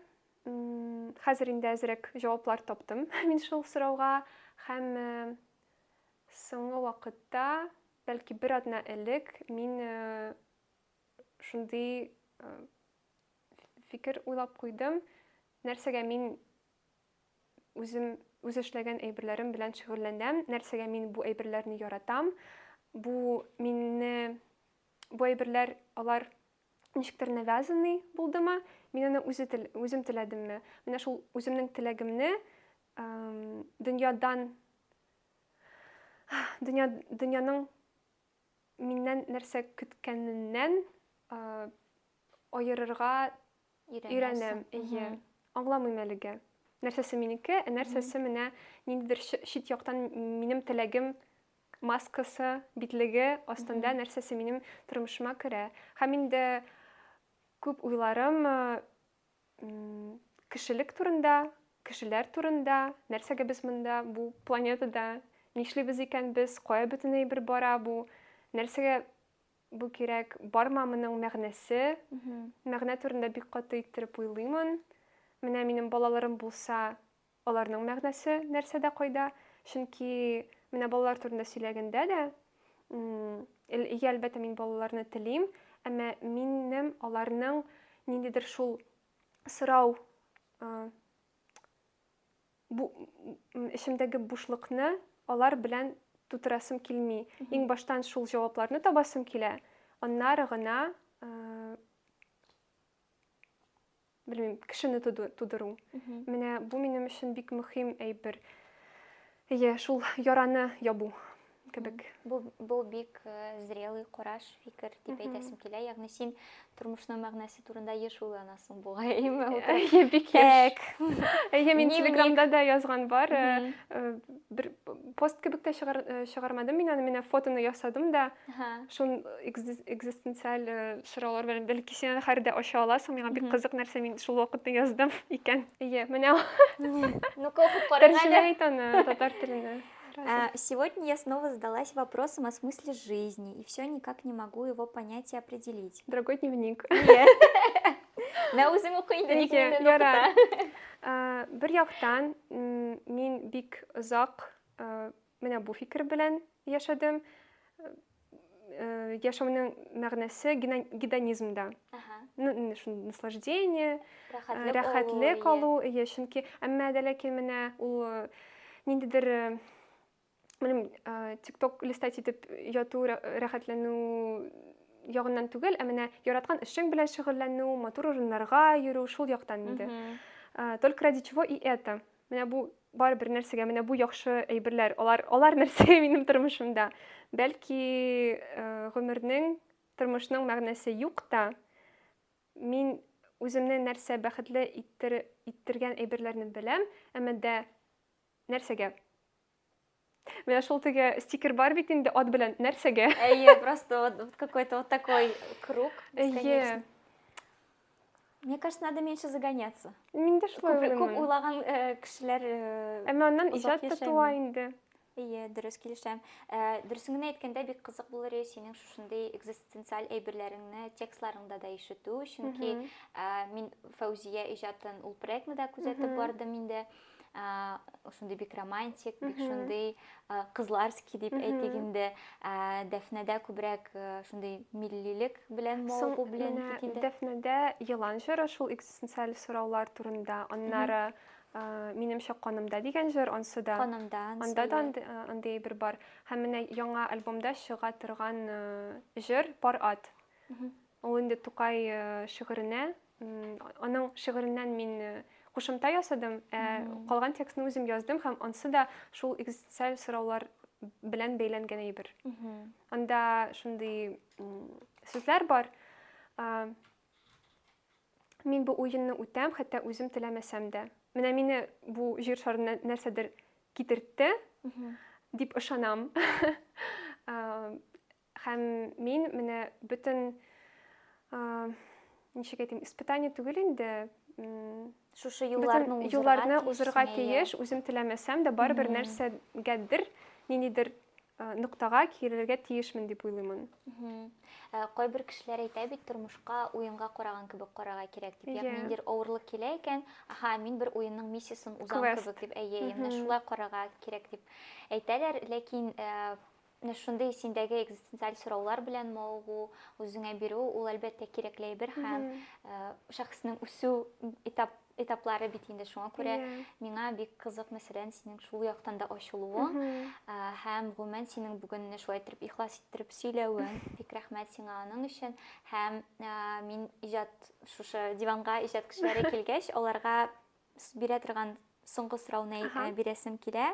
Хәзер инде әзрәк җаваплар таптым мин шул сорауга. Һәм соңгы вакытта, бәлки бер атна элек, мин шундый фикер уйлап куйдым, нәрсәгә мин үзем үз эшләгән әйберләрем белән шөгыльләнәм, нәрсәгә мин бу әйберләрне яратам, бу мине бу әйберләр алар ничектер навязанный булдымы, мин аны үзе тел, үзем теләдемме? Менә шул үземнең теләгемне дөньядан дөнья дөньяның миннән нәрсә көткәненнән аерырга өйрәнәм. Әйе. Аңламыйм әлегә. Нәрсәсе минеке, ә нәрсәсе менә ниндидер чит яктан минем теләгем маскасы, битлеге астында нәрсәсе минем тормышыма керә. Һәм инде күп уйларым кешелек турында, кешеләр турында, нәрсәгә без монда, бу планетада, нишлибез икән без, кая бөтен әйбер бара бу, нәрсәгә бу кирәк, барма моның мәгънәсе, мәгънә турында бик каты иттереп уйлыймын. Менә минем балаларым булса, аларның мәгънәсе нәрсәдә, кайда? Чөнки менә балалар турында сөйләгәндә дә, әйе, әлбәттә, мин балаларны телим, әмма минем аларның ниндидер шул сорау, бу эчемдәге бушлыкны алар белән тутырасым килми. Иң баштан шул җавапларны табасым килә, аннары гына. белмим, кешене тудыру. Менә бу минем өчен бик мөһим әйбер. Әйе, шул яраны ябу кебек. Бу бик зрелый караш, фикер дип әйтәсем килә. Ягъни син тормышның мәгънәсе турында еш уйланасың бугай, әйеме? Әйе, бик еш. Әйе, мин Телеграмда да язган бар. Бер пост кебек тә чыгармадым мин аны, менә фотоны ясадым да. Шул экзистенциаль сораулар белән бәлки син аны хәзер дә ача аласың. Миңа бик кызык нәрсә, мин шул вакытны яздым икән. Әйе, менә. Ну-ка, укып карыйк әле. Тәрҗемә ит аны татар теленә. Сегодня я снова задалась вопросом о смысле жизни, и все никак не могу его понять и определить. Дорогой дневник. Менә үзең укы инде, ник миннән укыта? Бер яктан, мин бик озак менә бу фикер белән яшәдем. Яшәүнең мәгънәсе гедонизмда. Ну, шул наслаждение, рәхәтлек алу, әйе, чөнки әмма дә ләкин менә ул ниндидер белмим, TikTok листать итеп яту, рәхәтләнү ягыннан түгел, ә менә яраткан эшең белән шөгыльләнү, матур урыннарга йөрү, шул яктан инде. Только ради чего и это. Менә бу барыбер нәрсәгә, менә бу яхшы әйберләр, алар, алар нәрсә минем тормышымда. Бәлки, гомернең, тормышның мәгънәсе юк та, мин үземне нәрсә бәхетле иттер, иттергән әйберләрне беләм, әмма дә нәрсәгә? Менә шул теге стикер бар бит инде ат белән нәрсәгә? Әйе, просто вот какой-то вот такой круг бесконечный. Мне кажется, надо меньше загоняться. Мин дә шулай уйлыйм. Күп уйлаган кешеләр Әмма аннан иҗат та туа инде. Әйе, дөрес килешәм. Дөресен генә әйткәндә, бик кызык булыр иде синең шушындый экзистенциаль әйберләреңне текстларыңда да ишетү, чөнки мин Фәүзия иҗатын ул проектны да күзәтеп бардым инде. Шундый бик романтик, бик шундый кызларский дип әйтик инде. Дәфнәдә күбрәк шундый миллилек белән мавыгу белән бит инде. Дәфнәдә елан җыры шул экзистенциаль сораулар турында. Аннары Минемчә канымда дигән җыр, ансы да. Канымда, ансы. Анда да андый әйбер бар. Һәм менә яңа альбомда чыга торган җыр Пар ат. Ул инде Тукай шигыренә, аның шигыреннән мин кушымта ясадым, ә калган текстны үзем яздым һәм ансы да шул экзистенциаль сораулар белән бәйләнгән әйбер. Анда шундый сүзләр бар. Мин бу уенны үтәм, хәтта үзем теләмәсәм дә. Менә мине бу җир шарына нәрсәдер китертте, дип ышанам. Һәм мин менә бөтен, ничек әйтим, испытание түгел инде, шушы юлларны узырга, юлларны узырга тиеш, үзем теләмәсәм дә, барыбер нәрсәгәдер, ниндидер ноктага килергә тиешмен дип уйлыймын. Кайбер кешеләр әйтә бит, тормышка уенга караган кебек карарга кирәк дип. Ягъни ниндидер авырлык килә икән, аһа, мин бер уенның миссиясен узам кебек дип, әйе, менә шулай карарга кирәк дип әйтәләр, ләкин Менә шундый синдәге экзистенциаль сораулар белән мавыгу, үзеңә бирү, ул әлбәттә кирәкле әйбер һәм шәхеснең үсү этап этаплары бит инде. Шуңа күрә миңа бик кызык, мәсәлән, синең шул яктан да ачылуың һәм гомумән синең бүген менә шулай иттереп ихлас иттереп сөйләвең. Бик рәхмәт сиңа аның өчен. Һәм мин иҗат шушы диванга иҗат кешеләре килгәч, аларга бирә торган соңгы сорауны бирәсем килә.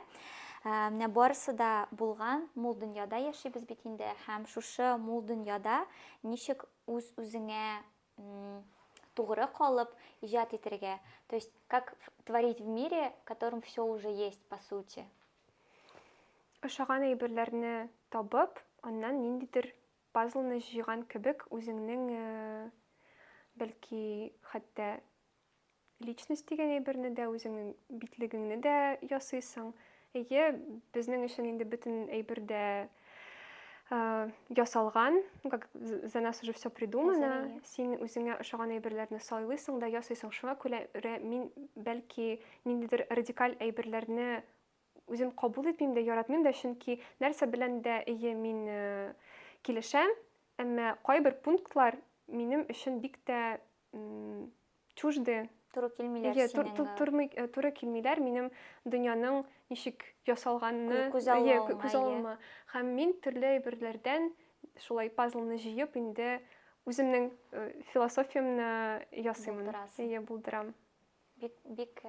Менә барысы да булган мул дөньяда яшибез бит инде һәм шушы мул дөньяда ничек үз-үзеңә тугры калып иҗат итәргә, то есть как творить в мире, в котором все уже есть, по сути. Ошаган әйберләрне табып, аннан ниндидер пазлны җыйган кебек үзеңнең, бәлки, хәтта Личность дигән әйберне дә, үзеңнең битлегеңне дә ясыйсың. Әйе, безнең өчен инде бөтен әйбер дә ясалган, ну как за нас уже все придумано. Син үзеңә ошаган әйберләрне сайлыйсың да ясыйсың. Шуңа күрә мин бәлки ниндидер радикаль әйберләрне үзем кабул итмим дә, яратмыйм да, чөнки нәрсә белән дә әйе мин килешәм, әмма кайбер пунктлар минем өчен бик тә чужды. Туры килмиләр Әйе, тур, тур, турмый, э, туры килмиләр минем дөньяның ничек ясалганны, күз күз алуыма. Һәм мин төрле әйберләрдән шулай пазлны җыеп инде Үземнең философиямне ясыймын. Әйе, булдырам. Бик бик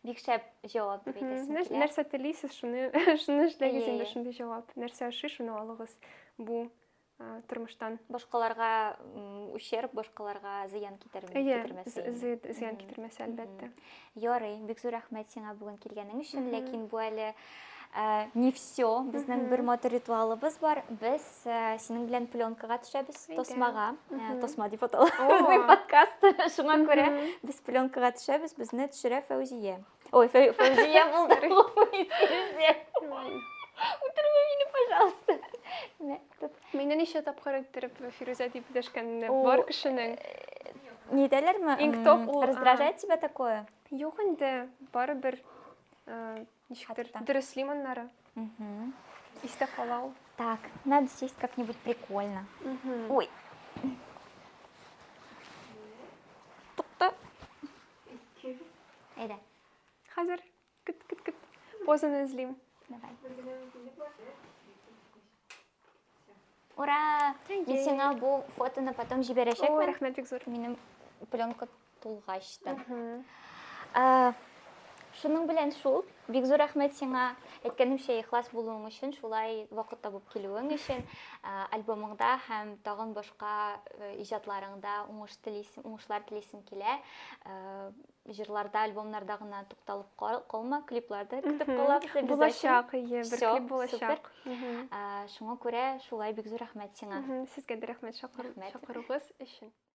бик шәп җавап дип әйтәсем килә. Нәрсә телисез, шуны шуны эшләгез инде, шундый җавап. Нәрсә ошый, шуны алыгыз бу тормыштан. Башкаларга ущерб, башкаларга зыян китермәсә. Әйе, зыян китермәсә, әлбәттә. Ярый, бик зур рәхмәт сиңа бүген килгәнең өчен, ләкин бу әле не все. Безнең бер матур ритуалыбыз бар. Без синең белән пленкага төшәбез, тосмага. Тосма дип атала безнең подкаст. Шуңа күрә без пленкага төшәбез, безне төшерә Фәүзия. Ой, Фәүзия булды. Фирүзә. Үтермә мине, пожалуйста. Мине ничә тапкыр иттереп Фирүзә дип дәшкәнне бар кешенең. Ни дәләрме? Иң топ ул. Раздражает тебя такое? Юк инде, барыбер ничектер дөреслим аннары. Истә кала ул. Так, надо сесть как-нибудь прикольно. Ой. Тукта. Әйдә. Хәзер. Көт, көт, көт. Позаны эзлим. Давай. Ура! Мин сиңа бу фотоны потом җибәрәчәкмен. Ой, рәхмәт бик зур. Минем пленка тулгач та. Шуның белән шул. Бик зур рәхмәт сиңа. Әйткәнемчә, ихлас булуың өчен, шулай вакыт табып килүең өчен, альбомыңда һәм тагын башка иҗатларыңда уңыш телисем, уңышлар телисем килә. Җырларда, альбомнарда гына тукталып калма, клипларда көтеп калабыз. Булачак, ие, бер клип булачак. Шуңа күрә шулай бик зур рәхмәт сиңа. Сезгә дә рәхмәт чакыруыгыз өчен.